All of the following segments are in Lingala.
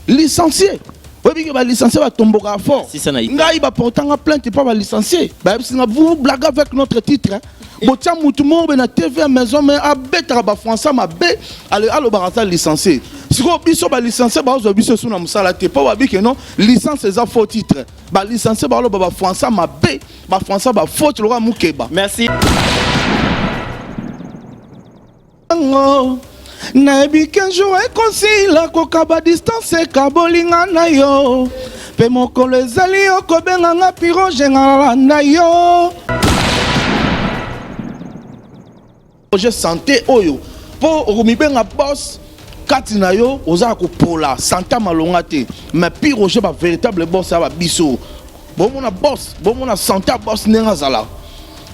Licencie oyebi ke ba licencie batombokaka fort. Sisa na Italie. Ngai ba porta nga plainte pa ba licencie bayebisi nga vous blague avec notre titre hein. Botia mutu moko boye na TV ya maison mais abetaka ba français mabe ale alobaka aza licencie. Sikoyo biso ba licencie bazwa biso esu na mosala te po babi ke non licence eza faux titre. Ba licencie baloba ba français mabe ba français ba faute lokola mukeba. Merci. Yango nayebi qu'un jour ekosila kokaba distance ekaboli nga na yo mpe mokolo ezali okobenga nga piroge nga nalanda yo projet santé oyo mpo okomibenga boss kati na yo oza ya kopola santa malonga te mais pi roger ba véritable boss ya ba biso bomona boss bomona sante ya boss ndenge azala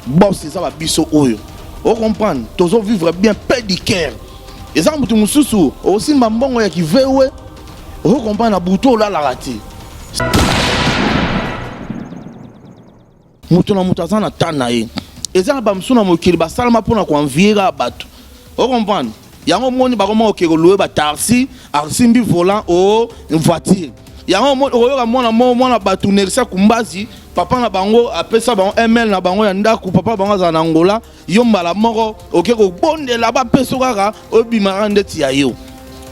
boss eza ba biso oyo o comprendre tozo vivre bien paix du cœur eza moto mosusu osimba mbongo ya kivewe o comprendre na butu olalaka te Moto na moto aza na temps na ye. Eza na ba mosusu na mokili basalama pona ko envier kaka bato. O comprendre? Yango omoni bakoma koke ko louer ba taxi, asimbi volant o voiture. Yango omoni okoyoka mwana moko mwana bato Nerissa Kumbazi, papa na bango apesa bango ML na bango ya ndako, papa bango azala na Angola, yo mbala moko oke kobondela bapesa kaka obimaka ndeti ya yo.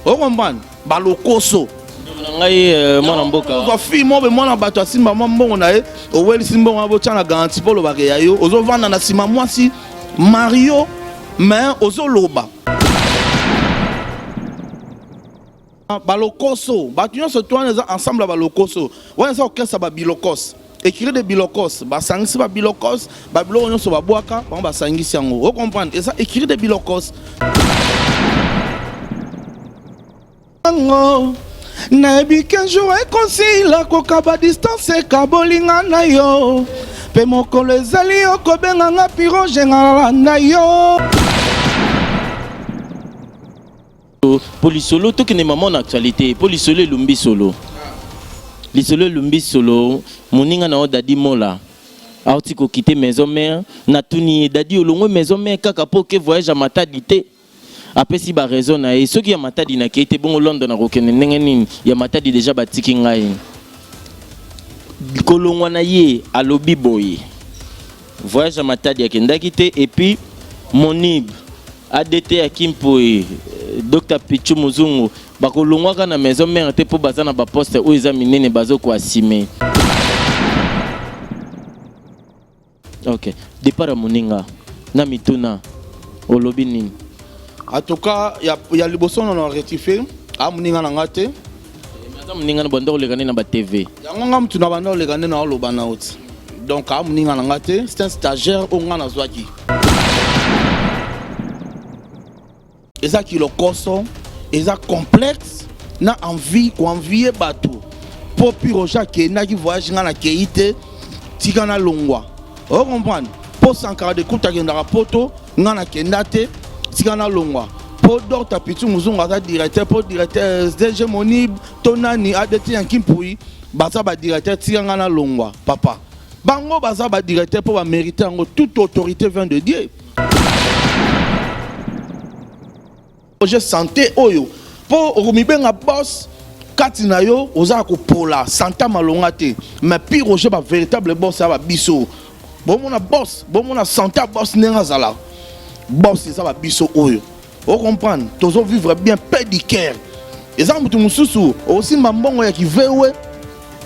O comprendre? Ba lokoso. Ndeko na ngai euh, mwana mboka. Ozwa fille moko mwana bato asimba mwa mbongo na ye, owelisi mbongo wana botya na garantie mpo olobaka ya yo. Ozovanda na nsima mwasi Mario mais ozoloba. Balokoso, bato nyonso to wana eza ensemble ya balokoso. Wana eza orchestre ya babilokos. Écurie de bilokos, basangisi ba bilokos, ba biloko nyonso babwaka, bango basangisi yango. O comprendre? Eza écurie de bilokos. Yango nayebi qu'un jour ekosila kokaba distance ekaboli nga na yo mpe mokolo ezali okobenga nga piroge nga nalanda yo. Po lisolo tokende maman na actualité po lisolo elumbi solo lisolo elumbi solo moninga na yo Dady Mola auti ko quitter maison mère natuni ye Dady olongwe maison mère kaka po oke voyage ya Matadi te Apesi ba raison na ye soki ya Matadi na keyi te bongo London akokende ndenge nini ya Matadi dejà batiki ngai kolongwa na ye alobi boye voyage ya Matadi akendaki te et puis Monib ADT ya Kimpoi Docteur Pitshou Muzungu bakolongwaka na maison mère te po baza na ba poste oyo eza minene bazo ko assumer. Ok depart ya moninga na mituna olobi nini? En tout cas ya, ya liboso na na rectifier a moninga na nga te. Aza moninga na banda oleka nde na ba TV. Yango nga mutu na banda oleka nde na oloba na oti. Donc a moninga na nga te, c'est un stagiaire oyo nga nazwaki. Eza kilokoso, eza complexe na envie ko envier batu po pi Roger akendaki voyage nga nakeyi te tika nalongwa o comprendre po Sankara de Kuta akendaka poto nga nakenda te tika nalongwa po Docta Pichu Muzungu aza directeur po directeur SDG Monib to nani ADT Yanki Mpuyi baza ba directeur tika nga nalongwa papa bango baza ba directeur po ba merite yango toute autorité vient de Dieu. Projet santé oyo po okomibenga boss kati na yo oza ya kopola santa malonga te mais pi Roger ba véritable boss ya ba biso bomona boss bomona santa boss ndenge azala boss eza ba biso oyo o comprendre tozo vivre bien paix du cœur eza moto mosusu osimba mbongo ya kivewe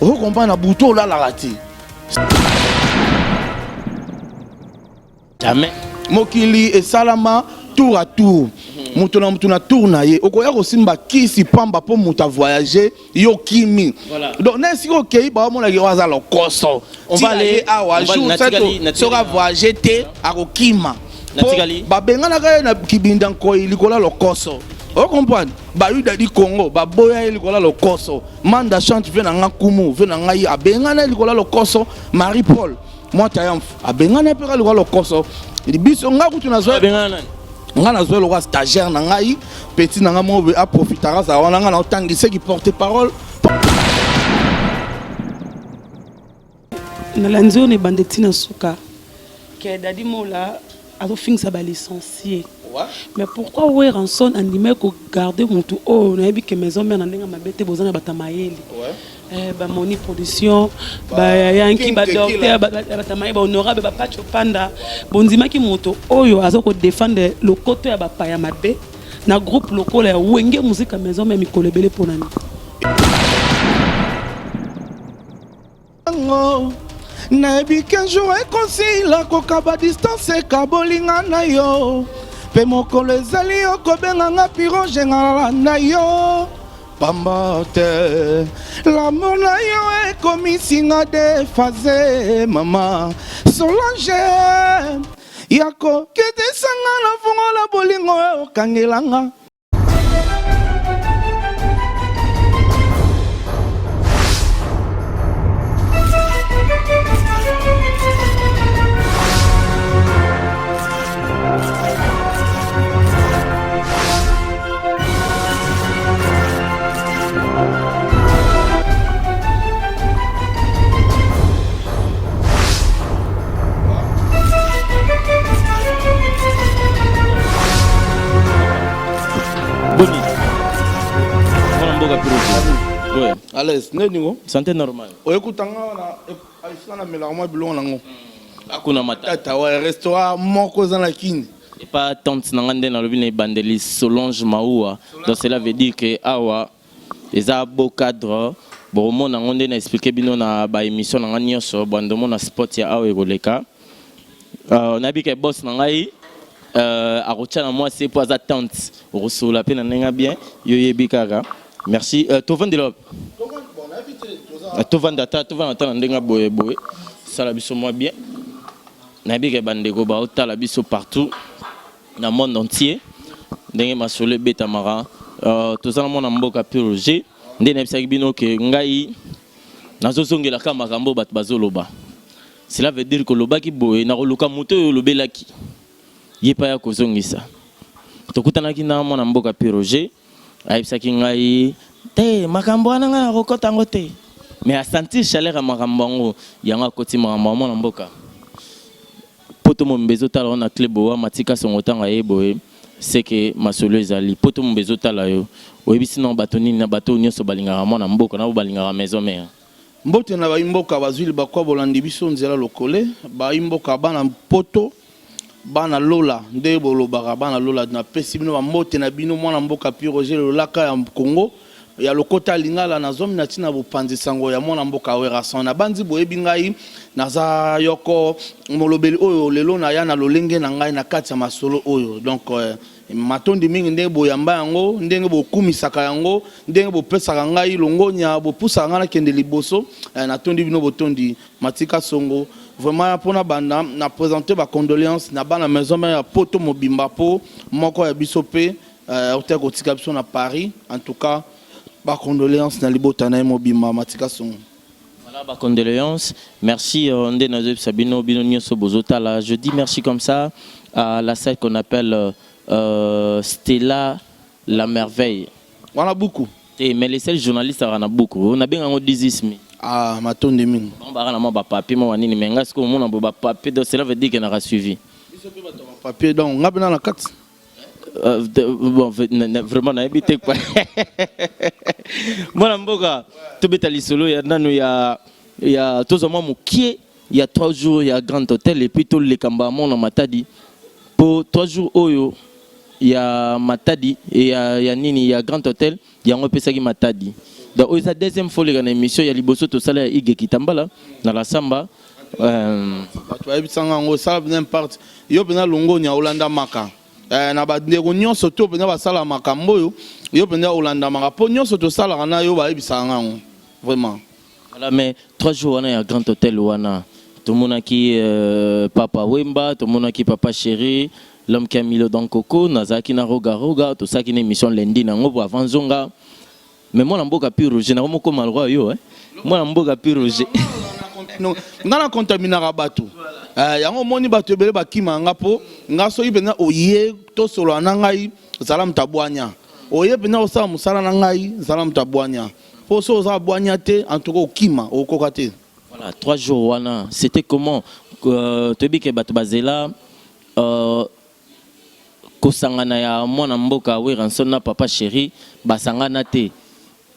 o comprendre na butu olalaka te. Jamais. Mokili esalama tour à tour. Moto na moto na tour na ye. Okoya kosimba kisi pamba po moto a voyager yo kimi. Voilà. Donc na esika okei ba mona ke aza lokoso. On va aller awa jour soki a voyager te akokima. Natikali. Babenganaka ye na kibinda nkoi likolo ya lokoso. O comprendre? Ba Yuda di Congo baboya ye likolo ya lokoso. Manda chante ve na nga kumu ve na ngai abengana ye likolo ya lokoso. Marie Paul Mwa triumph abengana mpe kaka lokola lokoso biso nga kutu nazwa abengana nani nga nazwa lokola stagiaire na ngai petit na ngai moko aprofitaka azala wana nga naotangisa ki porte parole nalandi oyo na ebanda ntina suka ke Dady Mola azofingisa ba licencié. Mais pourquoi Werrason andimaki kogarder motu oyo nayebi ke Maison Mère na ndenge mabe te, boza na bato ya mayele, bamoni production, bayanki, badocteur, bato ya mayele, bahonorable, bapacho panda, bondimaki moto oyo aza kodéfendre lokoto ya bapaya mabe na groupe lokola ya Wenge Musica Maison Mère mikolo ebele, mpo nani? Nayebi qu'un jour ekosila kokaba distance ekabolinga na yo, mpe mokolo ezali okobenganga Piroge, ngalala yo pamba te. L'amour na yo ekomisinga déphasé. Mama Solange, yako ketesanga na fungola bolingo okangelanga. Boni, mwana mboka Piroge? Ouais. À l'aise, nde ningo. Santé normale. Oyekutanga wana esika namelaka mwa biloko nango. Akuna matata. Tata wa restaurant moko eza na Kini. Epa tante na nga nde nalobi na ebandeli, Solange Maua. Donc cela veut dire que awa eza beau cadre. Bokomona yango nde na expliquer bino na baémission na nga nyonso. Bandomona spot ya awa ekoleka. Nayebi ke boss na ngai akotia na mwasi mpo aza tante, okosolola mpe na ndenge bien, yo yebi kaka. Merci. Tovandela, tovanda ata, tovanda ata na ndenge boye boye, sala biso mwa bien. Nayebi ke bandeko baotala biso partout na monde entier, ndenge masolo ebetamaka. Toza na mwana mboka Piroge. Nde nayebisaki bino ke ngai nazozongela kaka makambo oyo bato bazoloba. Cela veut dire kolobaki boye, nakoluka moto oyo olobelaki ye mpe aya kozongisa. Tokutanaki na mwana mboka Piroge, ayebisaki ngai te makambo wana ngai nakokɔta yango te, mais asentir chaleur ya makambo yango, yango akoti makambo ya mwana mboka. Poto mombe ezotala yo na club owa matika songo. Ntango aye boye, seke masolo ezali. Poto mombe ezotala yo, oyebisi na bato nini, na bato oyo nyonso balingaka mwana mboka, na oyo balingaka Maison Mère? Mbote na bayimboka bazwi libakwa, bolandi biso nzela lokole, bayimboka bana Poto, bana Lola, nde bolobaka bana Lola. Napesi bino bambote na bino, mwana mboka Piroge, lolaka ya Congo ya lokota lingala. Nazwami na ntina bopanzi sango ya mwana mboka Werrason. Nabandi boyebi ngai, naza yoko molobeli oyo lelo naya na lolenge na ngai na kati ya masolo oyo. Donc matondi mingi ndenge boyamba yango, ndenge bokumisaka yango, ndenge bopesaka ngai longonya, bopusaka ngai nakende liboso. Natondi bino, botondi matika songo vraiment. Mpona banda na présente bacondoléance na bana Maison Mère ya Poto mobimba, mpo moko ya biso mpe otaki kotika biso na Paris. En tout cas, bacondoléance na libota na ye mobimba, matika songo. Voilà, ba condoléances. Merci nde nazoyebisa bino, bino nyonso bozotala. Je dis merci comme ça à la salle qu'on appelle Stella la Merveille. Wana buku. Te, mais les seuls journalistes aka na buku nabenga yango 18 000. Ah, matondi mingi. Bango baka na mwa bapapier mwa banini, mais ngai sikoyo omona boye bapapier, donc cela veut dire que naka suivi. Biso mpe bato ya bapapier, donc nga mpena na kati. Bon, vraiment nayebi te quoi. Mwana mboka, tobeta lisolo ya nanu ya tozwa mwa mokie ya 3 jours ya Grand Hôtel, et puis toleka mbala na Matadi, po 3 jours oyo ya Matadi ya nini, ya Grand Hôtel, yango epesaki Matadi. Donc oyo eza deuxième fois oleka na émission. Ya liboso tosala ya Ige Kitambala na la Samba. Bato bayebisanga yango, esala mpenza imparte yo mpenza longonya, olanda maka. Na bandeko nyonso to mpenza basala makambo oyo, yo mpenza olandamaka, mpo nyonso tosalaka na yo, bayebisaka nga yango vraiment. Voilà, mais 3 jours wana ya Grand Hôtel wana, tomonaki Papa Wemba, tomonaki Papa Chéri, l'homme qui a mis l'eau dans coco, nazalaki na Roga Roga, tosalaki na émission lundi nango po avant nzonga. Mais mwana mboka Piroge, nango mokoma lokwa yo, eh? Mwana mboka Piroge. Nga na contaminaka bato. Yango omoni bato ebele bakima nga, mpo nga soki mpenza oye tosolola na ngai, zala moto abwanya. Oye mpenza kosala mosala na ngai, zala moto abwanya, mpo soki oza abwanya te, en tout cas okima, okokoka te. Voilà, 3 jours wana, c'était comment? Toyebi ke bato bazela. Kosangana ya mwana mboka Werrason na papa chéri, basangana te.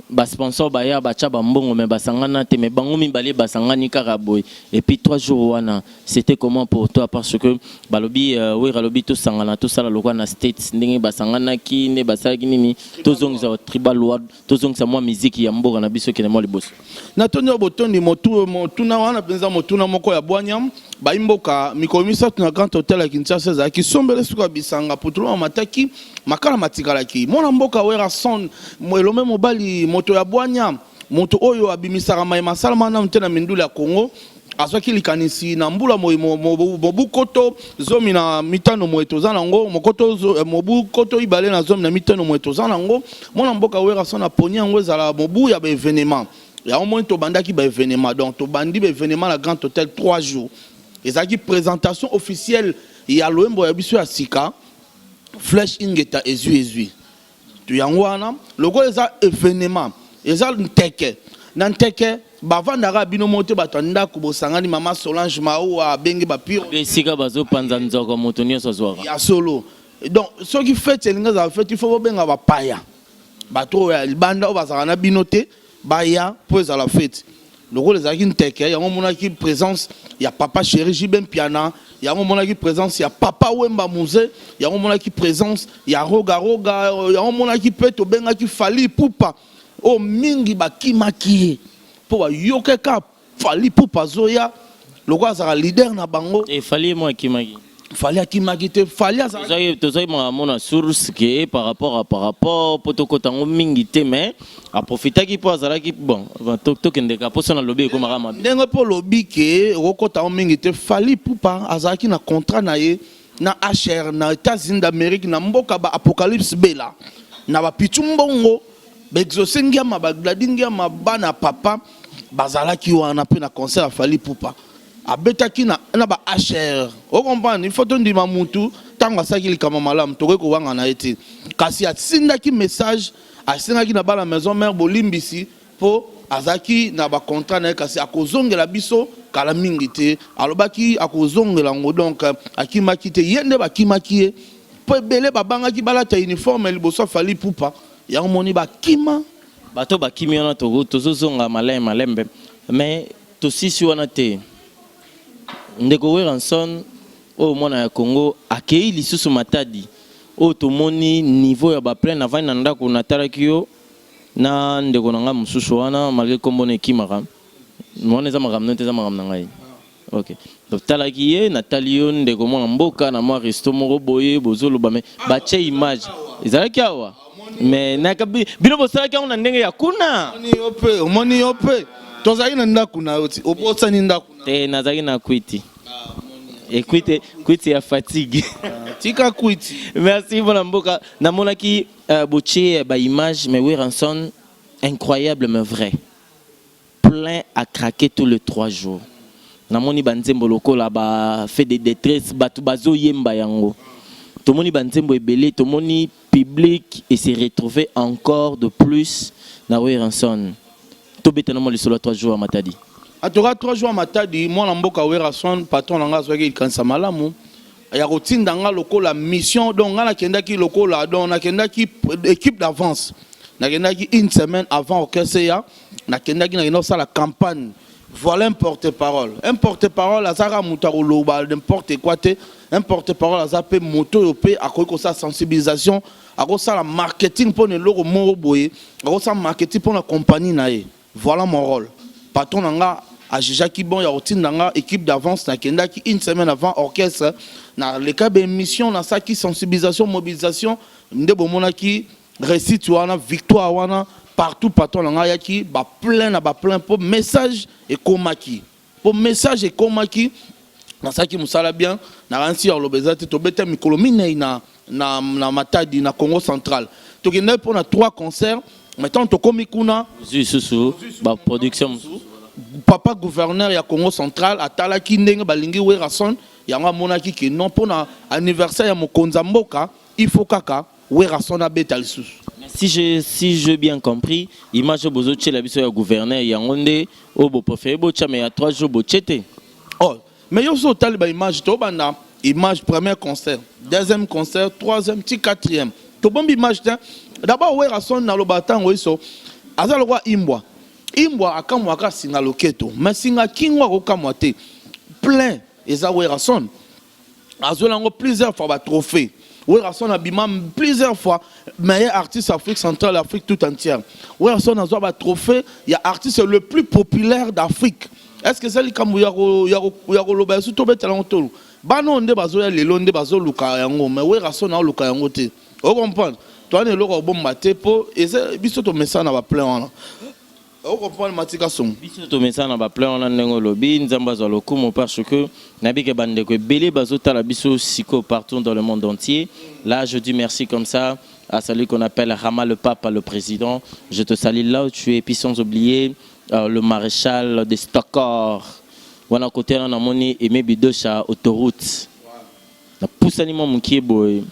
Basponsor baya, batya bambongo, mais basangana te. Mais bango mibale basangani kaka boye. Et puis 3 jours wana, c'était comment pour toi? Parce que balobi Wera alobi tosangana, tosala lokwa na States, ndenge basanganaki, nde basalaki nini, tozongisa tribal war, tozongisa mwa miziki ya mboka na biso ekende mwa liboso. Natondi oyo botondi motuna wana mpenza, motuna moko ya bwanya. Bayimboka, mikolo 3 na Grand Hotel ya Kinshasa ezalaki sombele suka bisanga putulu mataki makala matikalaki. Mwana mboka Werrason, elombe mobali, moto ya bwanya, moto oyo abimisaka maye masalama nanu te na mindule ya Congo, azwaki likanisi na mbula mobu 2015 moye toza nango, mokoto mobu 2015 moye toza nango. Mwana mboka Werrason aponi yango ezala mobu ya baévénement. Yango moni tobandaki baévénement. Donc tobandi baévénement na Grand Hôtel 3 jours. Ezalaki présentation officielle ya loyembo ya biso ya sika, Flèche Ingeta ezwi ezwi. To yango wana, lokola eza événement, eza nteke na nteke, bavandaka bino moko te, bato ya ndako bosangani, mama Solange Maua abengi bapire. Esika bazopanza nzoko, moto nyonso azwaka. Ya solo. Donc soki fête elingi ezala fête, il faut bobenga bapaya, bato oyo ya libanda oyo bazalaka na bino te, baya mpo ezala fête. Lokola ezalaki nteke, yango omonaki présence ya papa chéri JB Mpiana, yango omonaki présence ya papa Wemba Musée, yango omonaki présence ya Roga Roga, yango omonaki mpe tobengaki Fally Ipupa, oyo mingi bakimaki ye mpo bayokeka Fally Ipupa azoya, lokola azalaka leader na bango. Fally mo akimaki. Fally akimaki te, Fally azalaki Tozwaki makambo na source ke par rapport mpo tokota yango mingi te, mais aprofitaki mpo azalaki bon. Tokendeka mpo so nalobi ekomaka mabe. Ndenge mpo olobi ke okokɔta yango mingi te, Fally Ipupa azalaki na contrat na ye na HR na États-Unis d'Amérique, na mboka ba Apocalypse Bela na bapitu mbongo, baexauce ngiama, bagladi ngiama, bana papa bazalaki wana mpe na concert ya Fally Ipupa abetaki na ba HR. Ocomprendre, il faut tondima mutu ntango asalaki likambo malamu, tokoki kowanga na ye te. Kasi asindaki message, asengaki na bana Maison Mère bolimbisi mpo azalaki na bacontrat na ye, kasi akozongela biso kala mingi te. Alobaki akozongela yango. Donc akimaki te, ye nde bakimaki ye mpo ebele babangaki balata uniforme liboso Fally Ipupa. Yango moni bakima. Bato bakimi wana, tozozonga malembe malembe, mais tosisi wana te. Ndeko Werrason oyo mwana ya Congo akei lisusu Matadi, oyo tomoni niveau ya baplein. Avandi na ndako, natalaki yo na ndeko na ngai mosusu wana, malgré nkombo na ekimaka wana, eza makambo no te, eza makambo na ngai. Ok, totalaki ye, natali yo, ndeko mwana mboka, na mwa resto moko boye bozoloba, mais batie image ezalaki awa, mais bino bosalaki yango na ndenge ya kuna. Omoni yo mpe, omoni yo mpe, tozalaki na ndako na yo ti obosani ndako na Te, nazalaki na kwiti, ekwiti, kwiti ya fatigue. Tika kwiti. Merci mpona mboka. Namonaki botie baimage, mais Werrason, incroyable mais vrai, plein à craquer tous les 3 jours. Namoni banzembo lokola ba fait de détresse, bato bazoyemba yango, tomoni banzembo ebele, tomoni public et se retrouver encore de plus na Werrason. Tobetana mwa lisolo ya 3 jours ya Matadi. En tout cas, 3 jours ya Matadi, mwana mboka Werrason, patron na nga, azwaki likanisa malamu ya kotinda nga lokola mission. Donc nga nakendaki lokola, donc nakendaki équipe d'avance, nakendaki une semaine avant orchestre ya nakendaki, nakenda kosala campagne. Voilà un porte-parole. Un porte-parole azalaka moto akoloba n'importe quoi te. Un porte-parole aza mpe moto oyo mpe akoki kosala sensibilisation, akosala marketing mpona eloko moko boye, akosala marketing mpona compagnie na ye. Voilà mon rôle. Patron na nga ajugeaki bon ya kotinda nga équipe d'avance. Nakendaki une semaine avant orchestre, naleka baémission, nasalaki sensibilisation, mobilisation, nde bomonaki réussite wana, victoire wana partout. Patron na ngai ayaki baplein na baplein mpo message ekomaki, mpo message ekomaki. Nasalaki mosala bien, nakanisi ya koloba eza te. Tobeta mikolo 4 na Matadi, na Congo Central. Tokendaki mpo na trois concerts. Maintenant tokomi kuna. Ozwi lisusu baproduction mosusu. Papa gouverneur ya Congo Central atalaki ndenge balingi Werrason, yango amonaki ke non, mpo na anniversaire ya mokonzi ya mboka, il faut kaka Werrason abeta lisusu. Mais si j'ai bien compris, image oyo bozotiela biso ya gouverneur, yango nde oyo bopréféré botya, mais ya 3 jours botie te. Oh, mais yo so otali baimage, tobanda Image premier concert, deuxième concert, troisième ti quatrième. Tobombi image te. D'abord Werrason naloba ntango iso aza lokola imbwa. Imbwa akamwaka singa loketo, mais singa kingo akokamwa te. Plein eza Werrason. Azwela yango plusieurs fois ba trophée. Werrason abima plusieurs fois meilleur artiste Afrique centrale, Afrique tout entière. Werrason azwa ba trophée ya artiste le plus populaire d'Afrique. Est-ce que eza likambo ya koloba ya suto betela yango tolo? Bana oyo nde bazoya lelo nde bazoluka yango, mais Werrason aoluka yango te. Ocomprendre? Towana eloko ya kobomba te, mpo eza biso tomesana na baplein wana. Ocomprendre, Matika Songo? Biso tomesana na baplein wana ndenge olobi. Nzambe azwa lokumu, parce que nayebi ke bandeko ebele bazotala biso sikoyo partout dans le monde entier. Là, je dis merci comme ça à celui qu'on appelle Rama le Papa, le président. Je te salue là où tu es. Et puis sans oublier le maréchal de Stockor wana kote wana, namoni Aimé Bidosha autoroute. Napusani mwa mokie boye,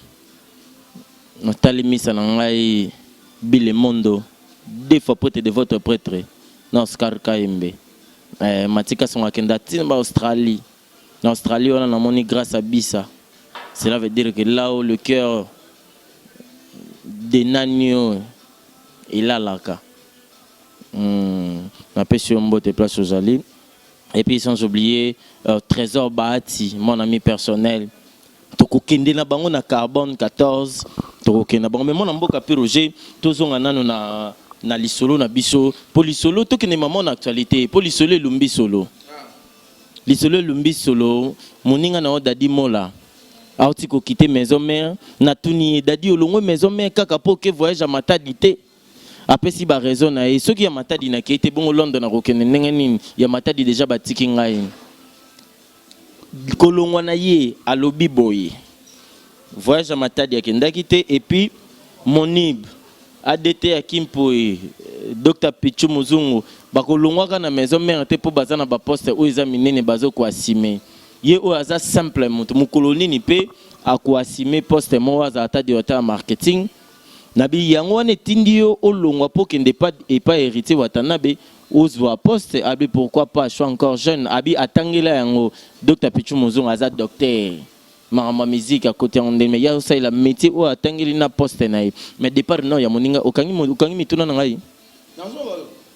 natali misa na ngai Bilemondo, deux fois prêtre de votre prêtre na Oscar Kayembe. Matika Songo akenda ntina ba Australie. Na Australie wana namoni grâce à bisa. Cela veut dire que là où le cœur de nani oyo elalaka. Napesi yo mbote place ozali. Et puis sans oublier Trésor Bahati, mon ami personnel. Tokokende na bango na carbone 14, tokokende na bango. Mais mwana mboka mpe Roger, tozonga nano na lisolo na biso, mpo lisolo tokende mama na actualité, mpo lisolo elumbi solo, lisolo elumbi solo. Moninga na yo Dadi Mola auti kokite Maison Mère. Natuni ye: "Dadi, olongwe Maison Mère kaka mpo oke voyage ya Matadi te?" Apesi baraison na ye: "Soki ya Matadi nakei te, bongo London nakokende ndenge nini? Ya Matadi déjà batiki ngai." Kolongwa na ye, alobi boye: voyage ya Matadi akendaki te. Et puis Monib ADT ya Kimpoi, Dr Pichu Muzungu, bakolongwaka na Maison Mère te mpo baza na baposte oyo eza minene, bazokoasime. Ye oyo aza simple moto, mokolo nini mpe akoasime poste moko, azala ata directeur ya marketing na bi? Yango wana etindi yo olongwa mpo okende epa Héritier Watanabe, ozwa poste. Abi: "Pourquoi pas, je suis encore jeune." Abi atangela yango. Dr Pichu Muzungu aza docteur, makambo ya musique akoti yango ndenge ya osalela métier oyo atangeli na poste na ye. Mais départ no ya moninga, okangi mituna na ngai.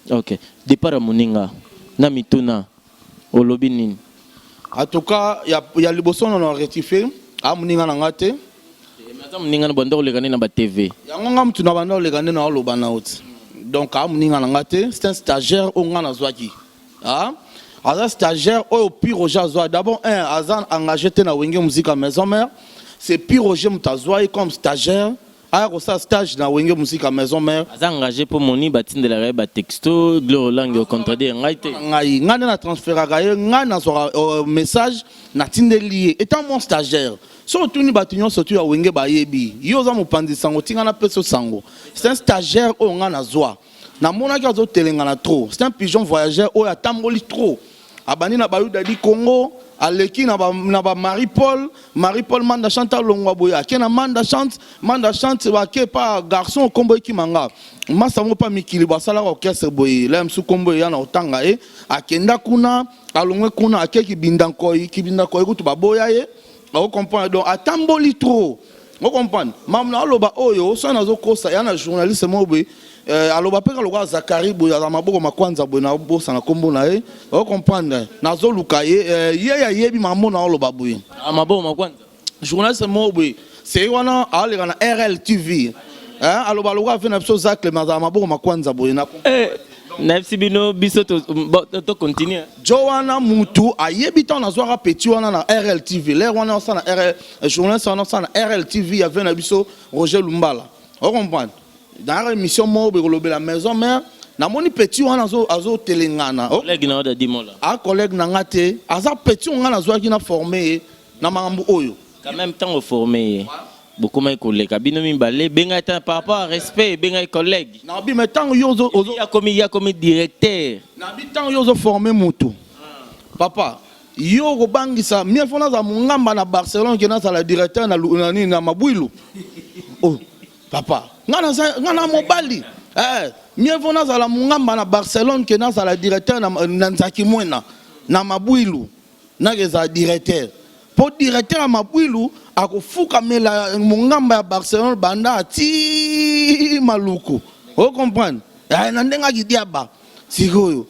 Ok, départ ya moninga na mituna, olobi nini? En tout cas, ya liboso na rectifier, amoninga na nga te. Aza moninga na banda koleka nde na batv. Yango nga mutu na banda koleka nde na oloba na oti. Donc amoninga na nga te, c'est un stagiaire oyo nga nazwaki. Ah? Aza stagiaire oyo Pi Roger azwa. D'abord un, aza engagé te na Wenge Musique Maison Mère. C'est Pi Roger moto azwa ye comme stagiaire, aya kosala stage na Wenge Musique Maison Mère. Aza engagé mpo moni batindelaka ye batexto. Gloire Olangi, ocontredire ngai te. Ngai nde na transféraka ye, ngai nazwaka message, natindeli ye étant mon stagiaire. So otuni bato nyonso tu ya Wenge, bayebi ye. Oza mopanzi sango, tinga napesa sango. C'est un stagiaire oyo ngai nazwa. Namonaki azotelengana trop. C'est un pigeon voyageur oyo atamboli trop. Abandi na Bayuda di Congo, aleki na ba Marie Paul, Marie Paul Manda Chante. Alongwa boye, ake na Manda Chante, Manda Chante ake pa garçon kombo ekimanga masa moko pa mikili, basalaka orchestre boye la mosu, kombo eya na kotanga ye. Akenda kuna, alongwe kuna, ake Kibinda Nkoi. Kibinda Nkoi kutu baboya ye. Ocomprendre? Donc atamboli trop. Ocomprendre mamu na aloba oyo? Soki nazokosa, ya na journaliste moko boye, aloba mpe kalokola Zakari boye, aza maboko makwanza boye, nabosana nkombo na ye. Ocomprendre? Nazoluka ye, ye ayebi makambo na oloba boye. Ah, maboko makwanza. Journaliste moko boye, seri wana aleka na RLTV, aloba lokola afe na biso Zacle, me azala maboko makwanza boye na Nayebisi bino, biso tocontinue. Jo wana mutu ayebi ntango nazwaka petit wana na RLTV. Lere wana osala na RL, journaliste wana osala na RLTV ave na biso Roger Lumbala. Ocomprendre? Dans émission moko boye kolobela Maison Mère, namoni petit wana azotelengana. Collègue na yo Dadi Mola. A collègue na nga te, aza petit oyo nga nazwaki na forme ye na makambo oyo. Quand même, ntango forme ye, bokomaki koleka bino mibale, bengai ta par rapport à respect, bengai collègue. Nabi me ntango yo Ye akomi directeur. Nabi ntango yo ozoforme mutu, papa, yo okobangisa mie fo nazala mongamba na Barcelone ke nazala directeur na nini, na Mabwilu. Oh, papa, nga na mobali, mieux vaut nazala mongamba na Barcelone ke nazala directeur na Nzaki Mwena na Mabwilu. Nakezala directeur. Mpo directeur ya Mabwilu akofukamela mongamba ya Barcelone banda ti Maluku. O comprendre? Eh, na ndenge akidiaba. Sikoyo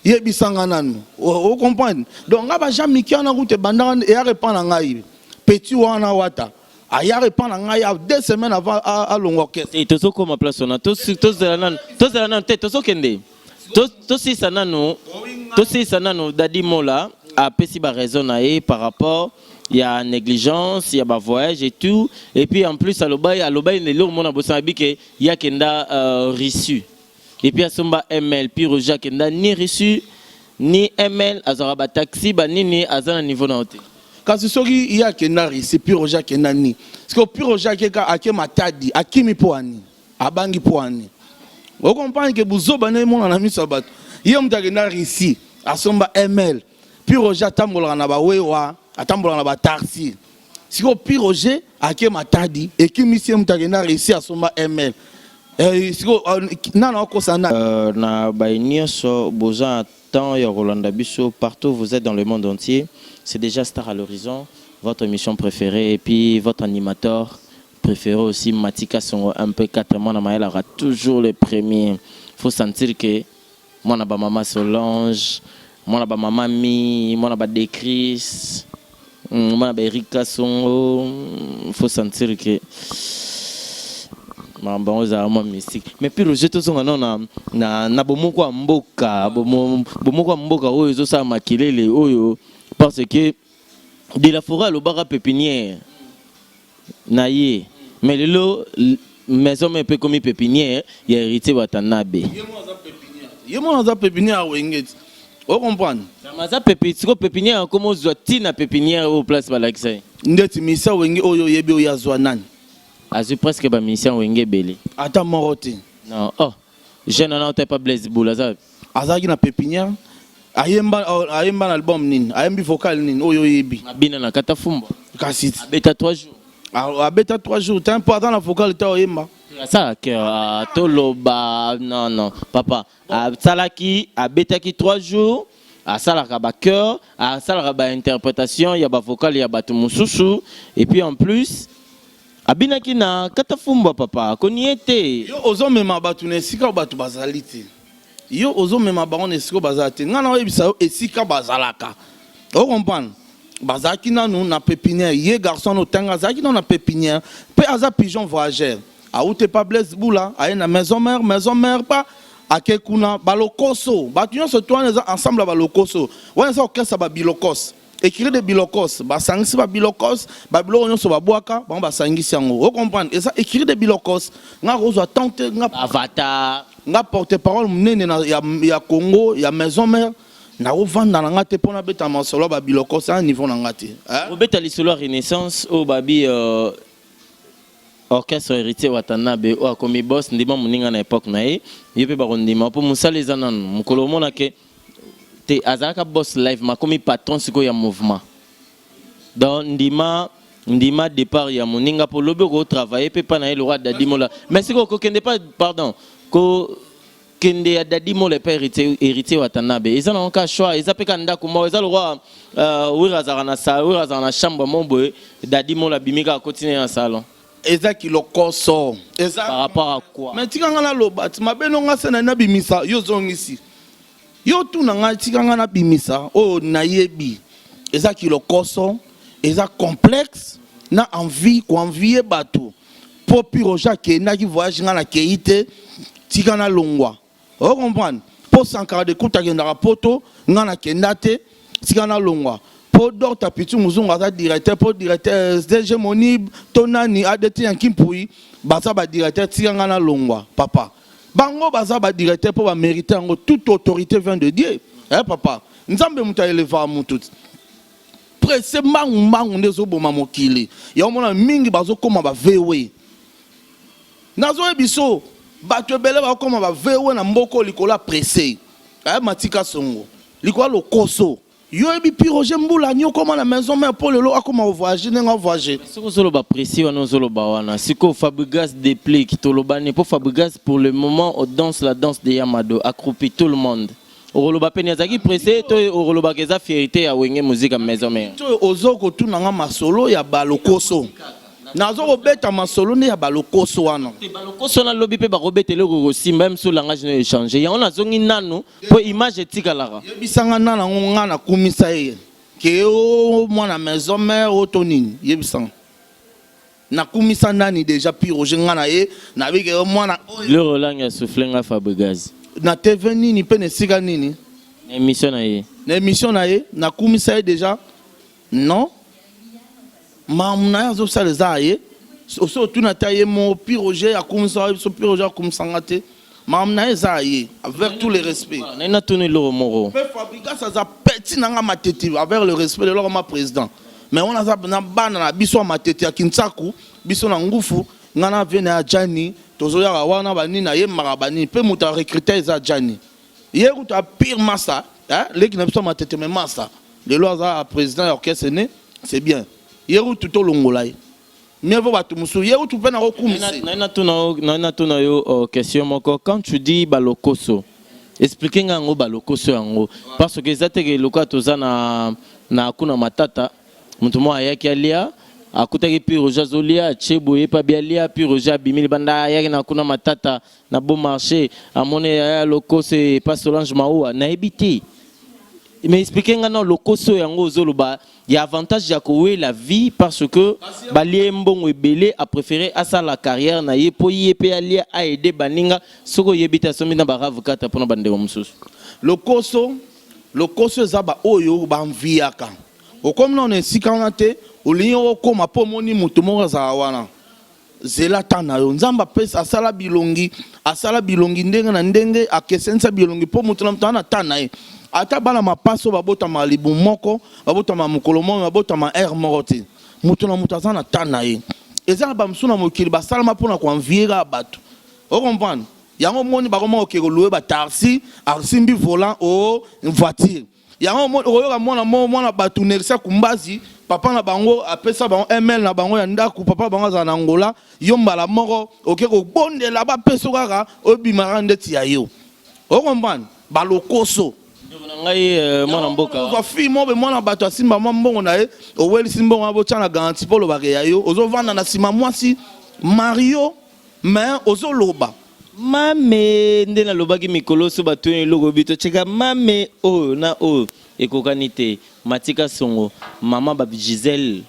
yebisa nga nanu. O comprendre? Donc nga ba Jean Miki wana kutu ebandaka eyaka epa na ngai. Petit wana wata ayaka epa na ngai 2 semaines avant alongwa orchestre. Te, tozokoma place wana. Tozela nanu, tozela nanu te, tozokende. Tosilisa nanu, tosilisa nanu. Dadi Mola apesi baraison na ye par rapport ya négligence ya bavoyage et tout. Et puis en plus alobai na eloko mona bosana bike ye akenda Russie et puis asomba ML. Puis Roger akenda ni Russie ni ML, azwaka bataxi banini, aza na niveau na yo te. Kasi soki ye akenda Russie, puis Roger akenda nini? Parce que puis Roger akeka ake Matadi, akimi mpo ani, abangi mpo ani. Ocomprendre ke buzoba nde emona na miso ya bato. Ye moto akenda Russie, asomba ML, puis Roger atambolaka na bawewa, atambolaka na bataxi. Sikoyo puis Roger ake Matadi, ekimisi ye. Moto akenda Russie, asomba ML. Sikoyo nana okosa na Na baye nyonso boza na temps ya kolanda biso partout vous êtes dans le monde entier, c'est déjà Star à l'horizon, votre émission préférée, et puis votre animateur préféré aussi, Matika Songo MP4. Mwana mayelaka toujours le premier. Faut sentir que mwana bamama Solange, mwana bamama Mi, mwana badecris, mwana baerika Songo, faut sentir que makambo yango ezala mwa mystique. Mais puis Roger, tozonga nano na bomoko ya mboka, bomoko ya mboka oyo ezosala makelele oyo, parce que de la forêt alobaka pépinière na ye, mais lelo maison mère mpe ekomi pépinière ya Héritier Watanabe. Ye mwana aza pépinière ya Wenge ti, ocomprendre? Aza pépi siko pépinière akoma ozwa ntina pépinière oyo place balakisa ye. Ndeti misa Wenge oyo oyebi, oyo azwa nani? Azwi presque bamusicien Wenge ebele. Ata moko te. Non, oh, jeune wana ota pa Blaise Boul aza. Azalaki na pépinière? Ayemba, ayemba na album nini? Ayembi vocal nini oyo oyebi? Abina na kata fumba. Kasi abeta 3 jours. Abeta 3 jours te, mpo aza na vocal te oyemba. Asalaka, toloba non, non, papa, asalaki, abetaki 3 jours, asalaka bachœur, asalaka bainterprétation ya bavocal ya bato mosusu, et puis en plus abinaki na kata fumbwa. Papa akoni ye te. Yo ozomema bato na esika oyo bato bazali te. Yo ozomema bango na esika oyo bazala te. Ngai na oyebisa yo esika bazalaka, ocomprendre? Bazalaki nanu na pépinière. Ye garçon wana otanga azalaki nanu na pépinière, mpe aza pigeon voyageur. Aute pa Blaise Bula, aye na maison mère. Maison mère pa ake kuna balokoso, bato nyonso to wana eza ensemble ya balokoso wana, eza orchestre ya babilokos, écurie de bilokos. Basangisi babilokos, babiloko nyonso babwaka bango, basangisi yango, ocomprendre? Eza écurie de bilokos. Nga kozwa temps te nga. Avata. Nga porte parole monene ya Congo ya maison mère, nakovanda na nga te mpo nabeta masolo ya babilokos a niveau na nga te, eh? Obeta lisolo ya Renaissance oyo babi orchestre Héritier Watanabe oyo akomi boss. Ndima moninga na époque na ye, ye mpe bakondima mpo mosala eza nanu. Mokolo omonake te azalaka boss live, makomi patron sikoyo ya mouvement. Donc ndima, ndima départ ya moninga mpo lobi okotravaille mpe mpa na ye lokwa Dadi Mola. Mais sikoyo kokende pa, pardon, ko kende ya Dadi Mola epa Héritier Watanabe, eza nango ka choix, eza mpe ka ndako moko, eza lokwa Wira azalaka na sa, Wira azalaka na chambre mo boye, Dadi Mola abimi kaka akoti na salon. Eza kilokoso, eza Par rapport à quoi? Mais tika nga naloba ti mabe no nga se na nabimisa yo, ozongisi yo tuna ngai. Tika nga nabimisa oyo nayebi. Eza kilokoso, eza complexe na envie, koenvie bato. Mpo puis Roger akendaki voyage, nga nakei te, tika nalongwa, ocomprendre? Mpo Sankara de Kuta akendaka Poto, nga nakenda te, tika nalongwa. Mpo Dr Pitu Muzungu aza directeur, mpo directeur DG Monib to nani ADT Yanki Mpui baza badirecteur, tika nga nalongwa. Papa, bango baza badirecteur mpo bamérite yango. Toute autorité vient de Dieu, eh, papa. Nzambe moto aelevaka motu. Presse, mbangu mbangu nde ezoboma mokili. Yango mona mingi bazokóma bavewe. Nazoyebi biso bato ebele bakokóma bavewe na mboka likolo ya presse. Aya Matika Songo, likolo ya lokoso. Yo oyebi pi Roger Mbula ani okóma na maison mère mpo lelo akóma kovoyage ndenge avoyage? Soki ozoloba précis wana, ozoloba wana sikoyo Fabregas déplique, tolobani mpo Fabregas pour le moment on danse la danse de Yamado, accroupi tout le monde. Okoloba pene azalaki pressé to okolobaka eza fierté ya Wenge Musica Maison Mère? To ozo kotuna nga masolo ya balokoso. Nazo kobeta masolo nde ya balokoso wana. Te balokoso wana lobi pe bakobeta eloko ekosimba ye mosusu langage nayo echange. Yango nazongi nanu po image etikalaka. Yebisa nga nana ngo nga nakumisa ye ke o mwana maison mère o to nini yebisa nga. Nakumisa nani dejà pi Roger nga na ye nayebi ke mwana oyo. Gloria Olangi a souffle nga Fabregas. Na TV nini pe na esika nini? Na emission na ye. Na emission na ye nakumisa ye dejà non makambo na ye azosala eza ya ye osi otuna ata ye moko pi Roger akumisa biso pi Roger akumisa nga te makambo na ye eza ya ye avec tout le respect. Naye natuna eloko moko. Pe Fabregas aza petit na nga matete avec le respect lelo akoma president. Mais wana aza na bana na biso ya matete ya kintsaku biso na ngufu nga na vie na ya Djany tozoyaka wana ba nini ayembaka ba nini pe moto a recruta eza Djany ye kutu a pire masa hein leki na biso ya matete mais masa lelo aza president ya orchestre ne c'est bien ye kutu tolongola ye mieux vaut bato mosusu ye kutu pe nakokumisa ye. Naye natuna yo question moko quand tu dis balokoso explique nga yango balokoso yango parce que eza te ke lokola toza na Na hakuna matata mutu moko ayaki alia akutaki pi Roger azolia atie boye pe abi alia pi Roger abimi libanda ayaki na hakuna matata na beau marche amoni yaya lokoso epa Solange Maua nayebi te mais explique nga nao lokoso yango ozoloba ya avantage ya kowela vie parce que balie ye mbongo ebele a prefere asala carrière na ye po ye pe alia a aider baninga soki oyebi te asombi na ba rav kata pona ba ndeko mosusu. Lokoso Lokoso eza ba oyo ba enviaka. Okomi nanu na esika wana te, olingi okoma po omoni mutu moko azala wana. Zela temps na yo. Nzambe apesa, asala bilongi, asala bilongi ndenge na ndenge, akesenisa bilongi po mutu na mutu aza na temps na ye. Ata bana mapasa oyo babotamaka libumu moko, babotamaka mokolo moko mais babotama heure moko te. Mutu na mutu aza na temps na ye. Eza na ba misusu na mokili basalama pona ko envier kaka batu. O comprendre? Yango omoni bakoma koke ko louer ba taxi, asimbi volant oh voiture. Yango omoni okoyoka mwana moko mwana batu Nerissa Kumbazi, papa na bango apesa bango ML na bango ya ndaku, papa na bango azala na Angola, yo mbala moko oke kobondela bapesa yo kaka obima kaka ndeti ya yo. O comprendre? Ba lokoso. Ndeko na ngai mwana mboka. Ozwa fille moko boye mwana batu asimba mwa mbongo na ye, owelisi mbongo wana botia na garantie po olobaka ya yo, ozo vanda na sima mwasi Mario Mais ozo loba. Mame nde nalobaki mikolo so batuni eloko bi tocheka mame oyo na oyo ekokani te matika songo mama ba Gisèle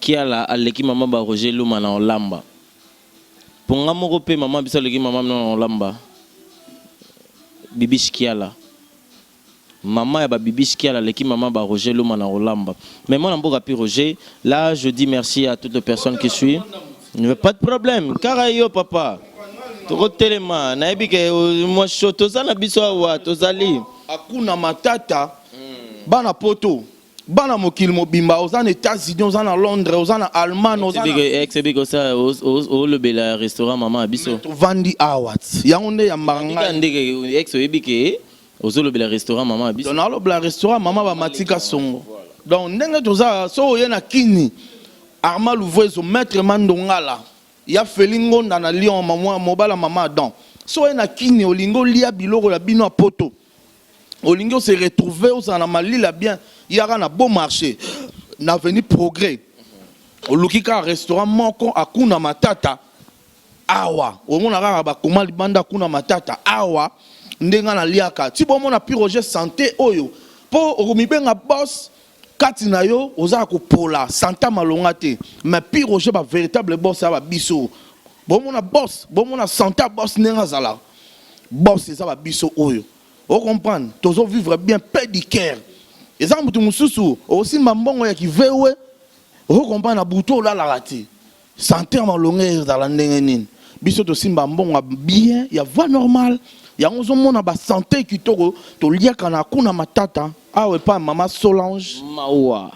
kiala aleki mama ba Roger luma na olamba po nga moko pe mama biso aleki mama na olamba bibiche kiala Maman ya ba bibiche kiala aleki maman ba Roger luma na kolamba mais mwana mboka pi Roger là je dis merci à toutes les personnes qui suit pas de problème kaka yo papa tokotelema nayebi ke mwa chaud toza na biso awa tozali Hakuna matata bana poto bana mokili mobimba oza na Etats-Unis oza na Londres oza na Allemagne oza na ex biko sa olobela restaurant maman ya biso tovandi awa yango nde yambaka ngai ndeke ex oyebi ke Ozolobela restaurant maman ya biso. Donc nalobela restaurant maman ba Matika Songo. Donc ndenge toza so oye na Kini Armand Luvuezo maître Mandongala ya Feli Ngonda na Lyon maman mobala maman Adam. So oye na Kini olingi olia biloko ya bino ya poto. Olingi o se retrouver ozala na malila bien yaka na beau marché na avenue Progrès. Oluki kaka restaurant moko akuna matata Awa omona kaka ba koma libanda kuna matata awa nde nga naliaka ti bomona pi Roger sante oyo po okomibenga boss kati na yo oza ya kopola sante ya malonga te mais pi Roger ba veritable boss ya ba biso bomona boss bomona sante ya boss ndenge azalaka boss eza ba biso oyo o comprendre tozo vivre bien paix du cœur eza mutu mosusu osimba mbongo ya kivewe o comprendre na butu olalaka te Sante ya malonga ezala ndenge nini? Biso tosimba mbongo ya bien ya voie normale yango ozomona ba sante kitoko toliaka na kuna matata awa epa mama Solange. Mawa.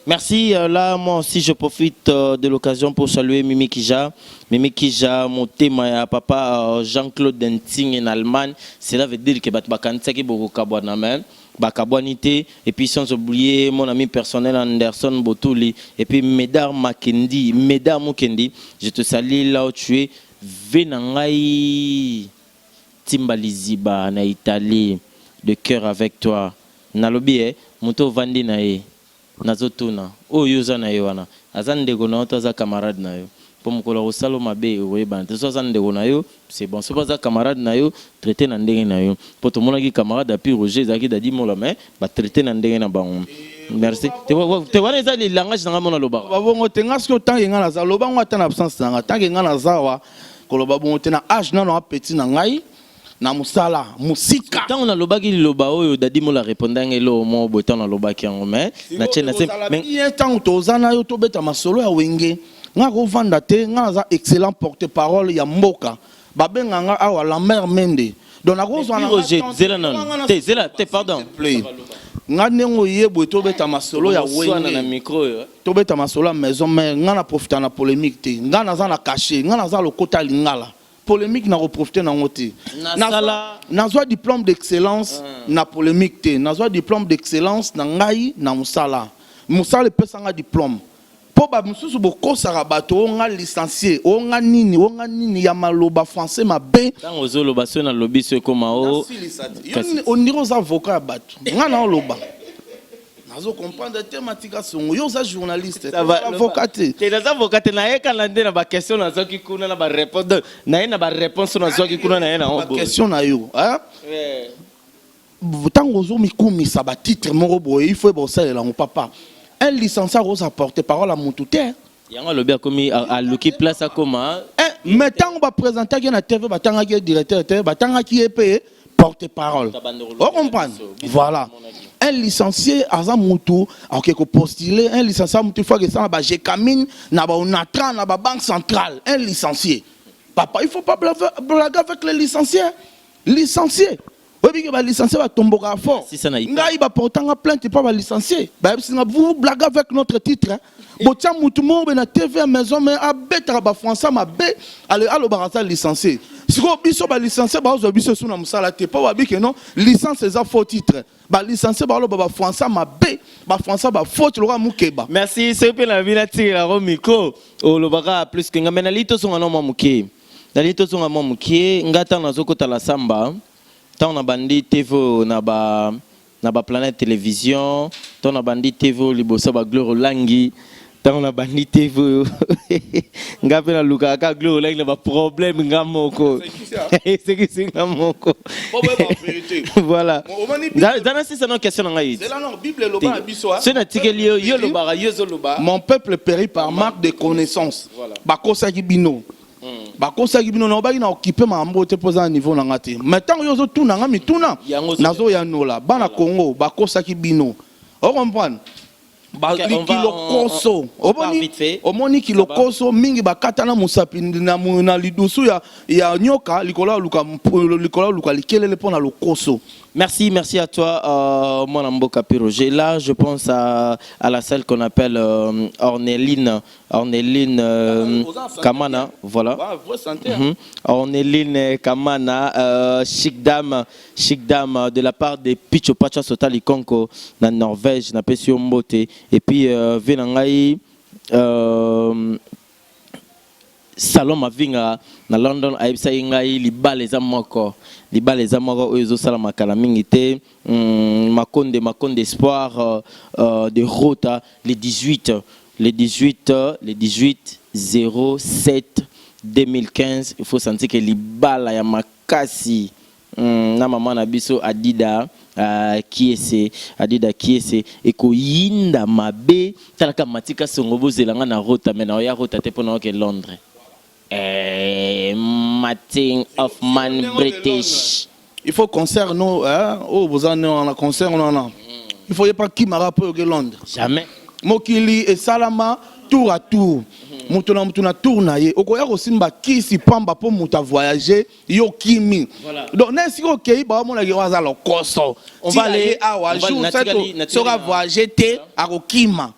Merci là moi aussi je profite de l'occasion pour saluer Mimi Kija Mimi Kija motema ya papa Jean-Claude Nting en Allemagne cela veut dire que bato bakanisaki bokokabwana mais Bakabwani te et puis sans oublier mon ami personnel Anderson Botuli et puis Medard Makendi Medard Mukendi je te salue là où tu es ve na ngai Timba Liziba na Italie. de cœur avec toi. Nalobi eh, moto ovandi na ye, nazotuna, oyo yo oza na ye wana, aza ndeko na yo to aza camarade na yo? Mpo mokolo akosala yo mabe okoyebana te. Soki aza ndeko na yo, c'est bon. Soki aza camarade na yo, traite na ndenge na yo. Mpo tomonaki camarade ya Pi Roger ezalaki Dady Mola, mais ba traite na ndenge na bango. Merci. Te wana eza langage na ngai mona lobaka. Ba bongo te nga soki otangi nga naza loba ngo ata na absence na nga tangi nga naza wa koloba bongo te na age nano a petit na ngai na mosala mosika. Ntango nalobaki liloba oyo Dady Mola répondaki ngai eloko moko boye ntango nalobaki yango mais na tie na se mais bien ntango toza na yo tobeta masolo ya wenge nga kovanda te nga naza excellent porte parole ya mboka babenga nga awa Lambert Mende donc nakozwa na Roger zela nanu te zela te pardon nga ndenge oye boye tobeta masolo ya wenge na micro oyo tobeta masolo ya maison mère nga na profita na polémique te nga naza na cachet nga naza lokota lingala polémique na koprofite nango te. Nazwa diplôme d'excellence na polémique te, nazwa diplôme d'excellence na ngai na mosala. Mosala epesa nga diplôme. Po ba mosusu bokosaka bato o nga licencié, o nga nini, o nga nini ya maloba français mabe. Ntango ozoloba soki nalobi so ekoma o. Nasilisa te. Yo on dirait oza avocat ya bato. Nga na oloba. Nazo comprendre te Matika Songo. Yo oza journaliste, oza avocat te. Te naza avocat te, nayekana nde na ba question nazwaki kuna na ba réponse. Donc naye na ba réponse nazwaki kuna naye na ba question na yo, hein? Ntango ozomikumisa ba titre moko boye, il faut bosalela yango papa. Un licencié akoza porte parole ya mutu te. Yango alobi akomi aluki place akoma. Mais ntango baprésentaki ye na TV, batangaki ye directeur te, batangaki ye mpe porte parole. O comprendre? Voilà. Un licencié aza mutu akoki kopostuler, un licencié mutu il faut akesala ba Gécamines na ba Onatra na ba Banque centrale. Un licencié. Papa, il faut pas blaguer avec les licenciés. Licencié. Oyebi ke ba licencié batombokaka fort. Ngai baportanga plainte mpo ba licencié. Bayebisi nga vous blaguez avec notre titre. Hein. Botia mutu moko na TV ya maison mais abetaka ba français mabe, alobaka aza licencié. Sikoyo biso ba licencié bazwa biso esu na mosala te mpo babi ke non licence eza faux titre. Ba licencié baloba ba français mabe, ba français ba faute lokola mukeba. Merci, soki mpe na bino atikela micro olobaka plus que nga mais nalingi tozonga na mwa moke. Nalingi tozonga mwa moke nga ntango nazokota la samba ntango nabandi TV oyo na ba na ba planète télévision ntango nabandi TV oyo liboso ya ba Gloire Olangi ntango nabandi TV oyo nga mpe nalukaka kaka Gloire Olangi na ba problème nga moko esekisi nga moko voilà zana sisa na question na ngai soki natikeli yo yo olobaka yo ozoloba mon peuple périt par manque de connaissance bakosaki bino bakosaki bino nalobaki na okipe makambo te mpo eza na niveau na nga te mais ntango yo ozotuna nga mituna nazoyanola bana Congo bakosaki bino ocomprendre kilokoso omoni kilokoso mingi bakata na mosapi na lidusu ya nyoka likolo ya luka likelele mpo na lokoso. Merci, merci à toi, mwana mboka Pi Roger. Là, je pense à la salle qu'on appelle Orneline, Orneline Kamana, voilà. Orneline Kamana, chic dame, chic dame de la part de Picho Pacha Sotali Konko na Norvège, na pesi yo mbote. Et puis ve na ngai Salon Mavinga na London ayebisaki ngai libala eza moko, libala eza moko oyo ezosalama kala mingi te. Makonde, Makonde Espoir de Rota le 18, le 18, le 18 07 2015 il faut sentir que libala ya makasi na mama na biso Adida Kiese, Adida Kiese ekoyinda mabe. Talaka Matika Songo bozela nga na Rota mais na oya Rota te pona oke Londres. Martin Hoffman British. Il faut concert no hein oh boza no na concert no na. Il faut pas kimara po oke Londres. Jamais. Mokili esalama tour à tour. Moto na moto na tour na ye. Okoya kosimba kisi pamba po moto a voyager yo kimi. Donc na esika okei baomonaki oyo aza lokoso. On va aller awa jour soki a voyager te akokima.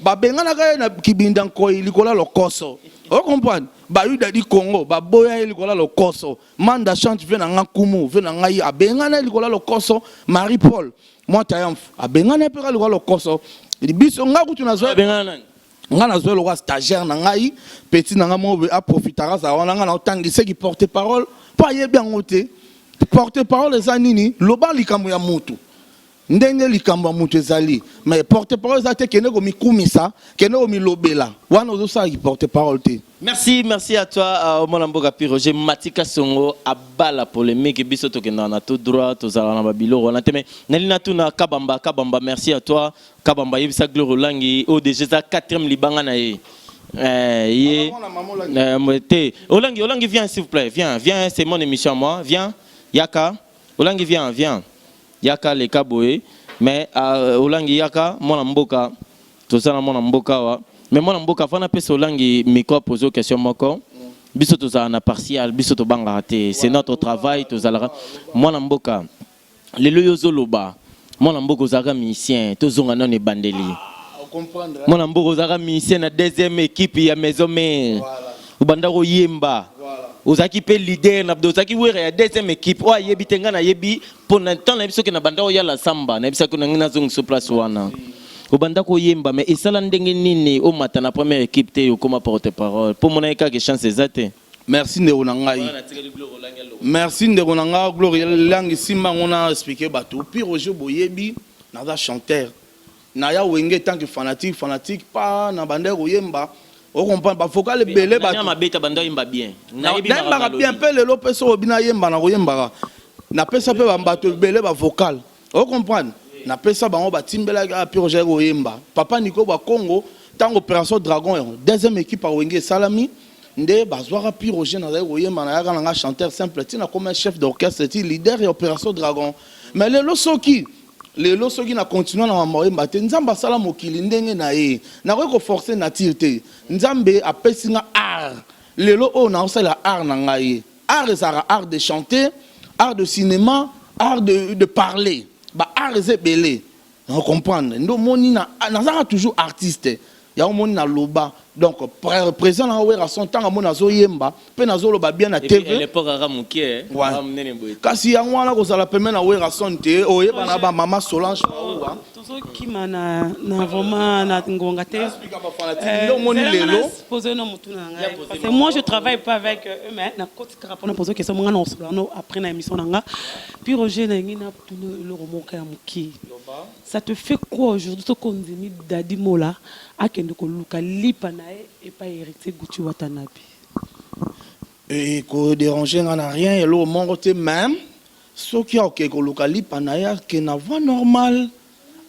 Babenganaka ye na kibinda nkoi likolo ya lokoso. O comprendre? Bayuda di Congo baboya ye likolo ya lokoso. Manda chante ve na nga nkumu ve na ngai abengana ye likolo ya lokoso. Marie Paul mwa triumphe abengana ye mpe kaka likolo ya lokoso. Biso nga kutu nazwa abengana nani? Nga nazwa lokola stagiaire na ngai petit na nga moko aprofitaka azala wana nga na otangisa ki porte parole mpo ayebi yango te. Porte parole eza nini? Loba likambo ya mutu ndenge likambo ya mutu ezali, mais porte parole eza te kende komikumisa, kende komilobela. Wana ozosalaki porte parole te. Merci, merci à toi, mwana mboka Pi Roger Matika Songo abala polémique. Biso tokendaka na tout droit, tozalaka na babiloko wana te. Mais nali natuna Kabamba. Kabamba, merci à toi Kabamba. Yebisa Gloire Olangi oyo déjà eza quatrième libanga na ye. Ye te Olangi, Olangi, viens s'il vous plaît, viens, viens, c'est mon émission à moi, viens. Yaka Olangi, viens, viens, yaka leka boye. Mais Olangi, yaka mwana mboka, toza na mwana mboka awa. Mais mwana mboka, afana apesa Olangi micro, apose question moko. Biso tozala na partial, biso tobangaka te, c'est notre travail. Tozalaka mwana mboka. Lelo yo ozoloba, mwana mboka, ozalaka musicien. Tozonga nano ebandeli. Mwana mboka, ozalaka musicien na deuxième équipe ya Maison Mère, obanda koyemba, ozalaki mpe leader na, ozalaki wera ya deuxième équipe. Oyo ayebi te, ngai nayebi mpo na ntango nayebi soki na banda oyala samba, nayebisaki na ngai nazongisa place wana. Obanda koyemba, mais esala ndenge nini omata na première équipe te, okóma porte parole? Mpo mona ye kaka chance eza te. Merci ndeko na ngai, merci ndeko na ngai Gloire Langi. Simba ngo na expliquer bato. Pi Roger, boyebi naza chanteur naya Wenge tant que fanatique, fanatique pa na banda koyemba, ocomprendre, bavocal ebele. Bato mabeta banda oyemba bien. Nayembaka bien mpe lelo mpe soki obi nayemba na koyembaka. Napesa mpe bato ebele bavocal, ocomprendre, napesa bango, batimbelaki Pi Roger koyemba. Papa Niko Bakongo, ntango Opération Dragon, deuxième équipe ya Wenge esalami, nde bazwaka Pi Roger. Nazali koyemba, nayaka nanga chanteur simple, ntina koma chef d'orchestre ti leader ya Opération Dragon. Mais lelo soki na continue na mambo oyemba te, Nzambe asala mokili ndenge na ye, nakoki koforce nature te. Nzambe apesi nga art, lelo oyo naosalela art na ngai. Art ezalaka art de chanter, art de cinéma, art de parler, ba art eza ebele, comprendre. Nde omoni nazalaka toujours artiste, yango omoni naloba. Donc président nanga Werrason, ntango amoni nazoyemba mpe nazoloba bien na TV, kasi yango wana kozala pembe na Werrason te, oyeba na bamama Solange Mauwa. Tozokima na vraiment na ngonga te. Nde omoni lelo. Poser no mutu na ngai, parce que moi je travaille pas avec eux, mais na koti kaka mpona poser question monga na osolola no après na émission na nga. Puis Roger, na ngai na tuna eloko moko ya moke: ça te fait quoi aujourd'hui soki ondimi Dadi Mola akende koluka lipa na ye epai Héritier Guti Watanabe? Ekodérange nga na rien, eloko moko te. Même soki akokende koluka lipa na ye, akende na voie normale,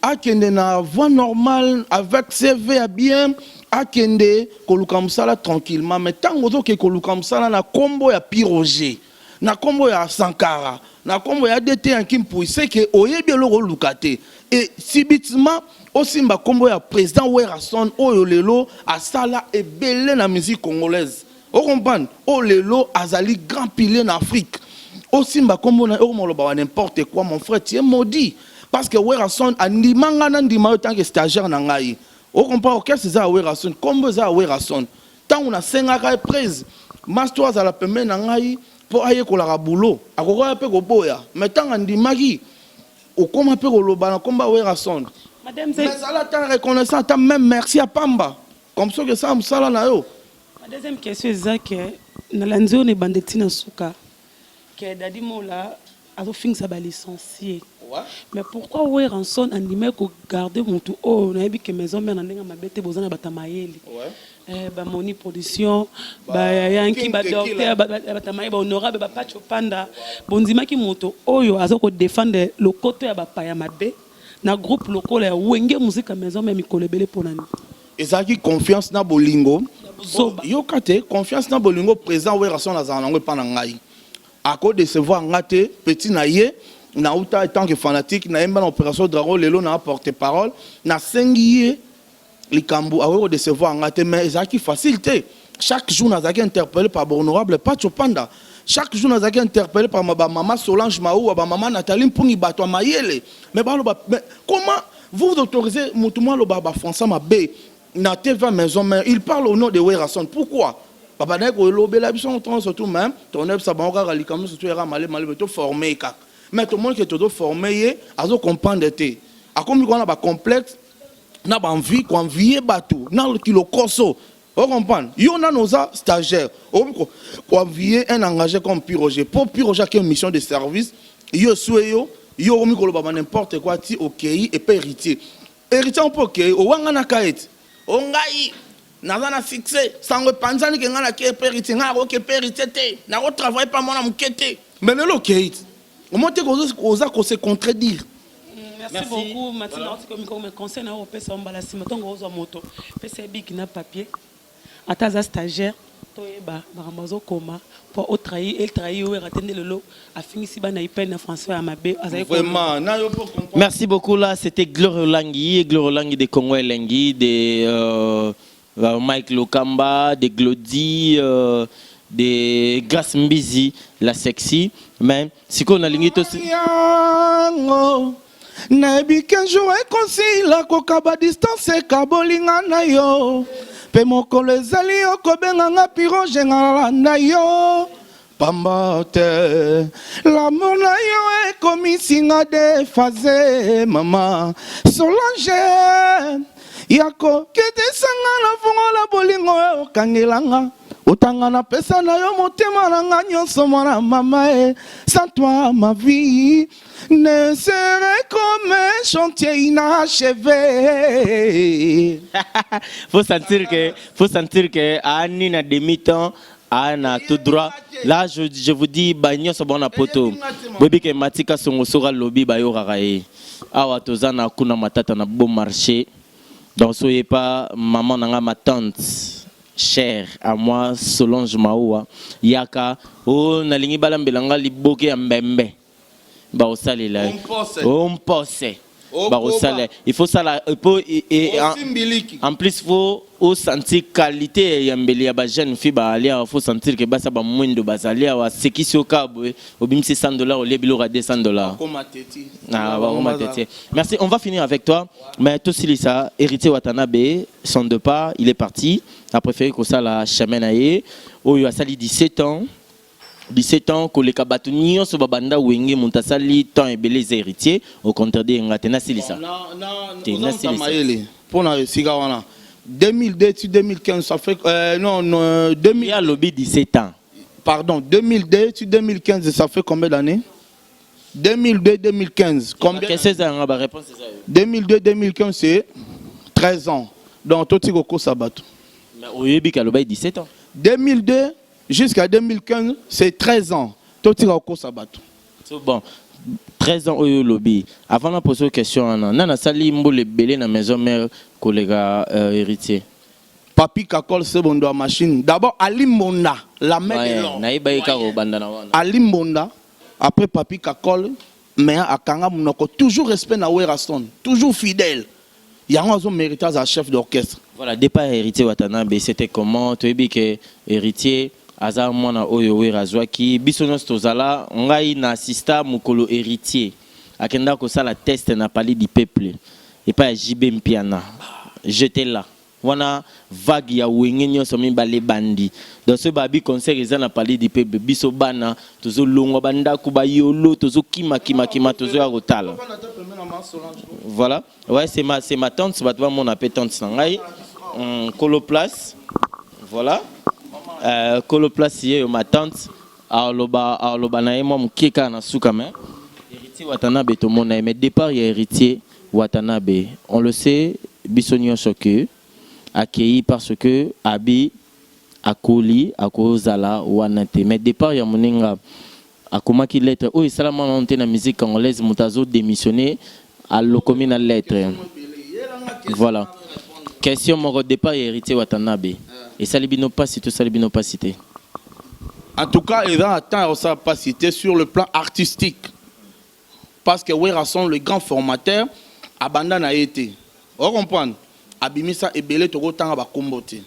akende na voie normale avec CV ya bien, akende koluka mosala tranquillement. Mais ntango ozokende koluka mosala na nkombo ya Piroger, na nkombo ya Sankara, na nkombo ya DT Yanki Mpui, seke oyebi eloko oluka te. Et subitement osimba nkombo ya président Werrason, oyo lelo asala ebele na musique congolaise, ocomprendre, oyo lelo azali grand pilier na Afrique, osimba nkombo na okoma oloba wa n'importe quoi. Mon frère, tu es maudit, parce que Werrason andima nga na ndima yo tant que stagiaire na ngai, ocomprendre. Orchestre eza ya Werrason, nkombo eza ya Werrason. Ntango nasengaka ye prise master azala pembeni na ngai mpo ayekolaka boulot, akokoya mpe koboya, mais ntango andimaki, okóma mpe koloba na nkombo ya Werrason. Madame, mais zala ata reconnaissant, ata même merci ya pamba, comme soki esala mosala na yo. Ma deuxième question eza ke nalandi oyo na ebanda ntina suka ke Dadi Mola azofingisa balicencié. Mais pourquoi Werrason andimaki kogarde motu oyo nayebi ke Maison Mère na ndenge mabe te, boza na bato ya mayele, bamoni production, bayanki, badocteur, bato ya mayele, bahonorable, bapaci opanda, bondimaki moto oyo aza kodefendre lokoto ya bapaya mabe na groupe lokola ya Wenge Musica Maison Mère mikolo ebele? Mpona nini? Ezalaki confiance na bolingo. Zoba. Yoka te, confiance na bolingo président Werrason azala nango epa na ngai, akodecevoir nga te. Petit na ye nauta en tant que fanatique, nayemba na Opération Dragon, lelo na porte parole, nasengi ye likambo, akoki kodecevoir nga te. Mais ezalaki facile te. Chaque jour nazalaki interpellé par honorable Pacho Panda, chaque jour nazalaki interpellé par bamama Solange Maua, bamama Nathalie Mpungi, bato ya mayele. Mais baloba, mais comment vous vous autorisez motu mwa aloba bafrançais mabe na TV Maison Mère? Il parle au nom de Werrason, pourquoi babandaki kolobela biso ntongo? Surtout même toyebisa bango kaka likambo, surtout yaka malema malema, toforme kaka. Mais tomoni ke tozoforme ye, azocomprendre te, akomi kwana bacomplexe na baenvie, koenvie bato na kilokoso. Ocomprendre? Yo nano oza stagiaire, okomi koenvier un engagé comme Piroger, mpo Piroger ake mission de service, yo eswe yo, yo okomi koloba ba n'importe quoi. Ti okei epe Héritier, Héritier mpo okei owanganaka ete o ngai naza na succès, sango epanzani ke ngai nake epe Héritier, ngai nakoki epe Héritier te, nakotravaille pa mwana moke te. Mais lelo okei ti omo te, oza kose contredire. Merci beaucoup, Mathilde. Voilà. Conseil na opesa mbala nsima, ntongo ozwa moto, pesa ye bic na papier, ata aza stagiaire, toyeba makambo azokoma, mpo otrahi, etrahi Wera te. Nde lelo afingisi bana ipene na français ya mabe azali. Vraiment na yo mpo. Merci beaucoup. Là, c'était Gloria Olangi, Gloria Olangi de Congo Elengi, de Mike Lokamba, de Glody, de Grace Mbizi, la sexy. Mais sikoyo nalingi to Yango nayebi qu'un jour ekosila, kokaba distance ekabolinga na yo, mpe mokolo ezali okobenganga Piroge, ngalanda yo pamba te. L'amour na yo ekomisinga déphasé. Mama Solange, yako ketesanga na fongola bolingo oyo okangelanga, otanga napesa na yo motema na nga nyonso. Mwana mama e, sans toi ma vie ne serait comme un chantier inachevé. Faut sentir que ani na demi-temps na tout droit là. Je vous dis, ba nyonso bona poto boyebi ke Matika Songo soka lobi bayokaka ye awa. Toza na kuna matata na bon marché. Donc soyez pas maman nanga, ma tante chère à moi, Solange Maua, yaka o nalingi balambela nga liboke ya mbembe, bakosalela. Ompose. Ompose. Okoba. Bakosala, il faut sala po et Osimbiliki. En plus, faut osentir qualité ya mbeli ya bajeune fille baali awa. Faut sentir ke basa bamwindo bazali awa, sekisi yo kaka boye, obimisi 100 $, olie biloko ya 200 $. Koma teti. Ah, bakoma tete. Merci, on va finir avec toi. Mais tosilisa, Héritier Watanabe, son départ, il est parti, a préféré kosala chemin na ye oyo asali 17 ans. 17 ans koleka bato nyonso babanda Wenge, moto asali temps ebele eza Héritier. Au contraire, nga te nasilisa. Te, Oza nasilisa. mayele mpona esika wana 2002 ti 2015, ça fait non, non, 2000. Ye alobi 17 ans. Pardon, 2002 ti 2015, ça fait combien d'années? 2002, 2015, combien? Question eza yanga, baréponse eza yo. 2002, 2015, c'est 13 ans. Donc toti kokosa bato. Mais oyebi ke alobaki 17 ans. 2002 jusqu'à 2015, c'est 13 ans. Totika kokosa bato. So bon, 13 ans oyo olobi. Avant na pose question wana, nani asali mbula ebele na Maison Mère koleka Héritier? Papi Kakol Sebondo ya machine. D'abord Ali Mbonda, la main de l'or. Nayeba ye kaka kobanda na wana. Ali Mbonda, après Papi Kakol, mais akanga monoko, toujours respect na Werrason, toujours fidèle. Yango azo mérité aza chef d'orchestre. Voilà, départ ya Héritier Watanabe, c'était comment? Toyebi ke Héritier aza mwana oyo Wera azwaki. Biso nyonso tozala, ngai na assista mokolo Héritier akenda kosala test na Palais du Peuple epai ya JB Mpiana. J'étais là wana, vague ya Wenge nyonso mibale bandi. Donc soki babi concert eza na Palais du Peuple, biso bana tozolongwa bandako bayolo, tozokimakimakima, tozoya kotala. Voilà, ouais, c'est ma tante. Bato bamona mpe tante na ngai, kolo place. Voilà, kolo place ye oyo, ma tante. Aloba na ye mwa moke kaka na suka. Mais Héritier Watanabe, tomona ye. Mais départ ya Héritier Watanabe, on le sait biso nyonso ke akei parce que abi akoli, akozala wana te. Mais départ ya moninga, akomaki lettre oyo esalama nano te na musique congolaise, moto azodémissionner alokomi na lettre. Voilà question moko: départ ya Héritier Watanabe esali bino mpasi to esali bino mpasi te? En tout cas, eza na temps ya kosala mpasi te sur le plan artistique, parce que Werrason, le grand formateur, abanda na ye te. Ocomprendre? Abimisa ebele, tokotanga bakombo te.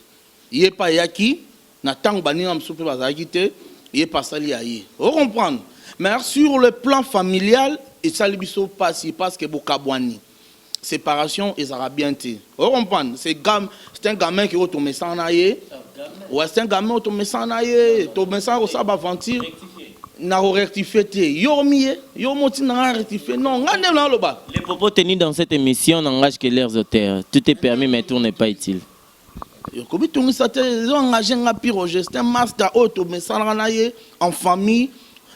Ye mpe ayaki na ntango baninga mosusu mpe bazalaki te, ye mpe asali ya ye. Ocomprendre? Mais sur le plan familial, esali biso mpasi, parce que bokabwani, séparation ezalaka bien te. Ocomprendre? C'est un gamin ki oyo tomesana na ye. Ouais, c'est un gamin oyo tomesana na ye, tomesana kosala baaventure. Na korectifie te, yo mi ye, yo motinda nga rectifie? Non, nga nde naloba. Les propos tenus dans cette émission n'engagent que leurs auteurs. Tout est permis, mais tout n'est pas utile. Komitungisa te, ezo engage nga Pi Roger, c'est un master oyo tomesanaka na ye en famille.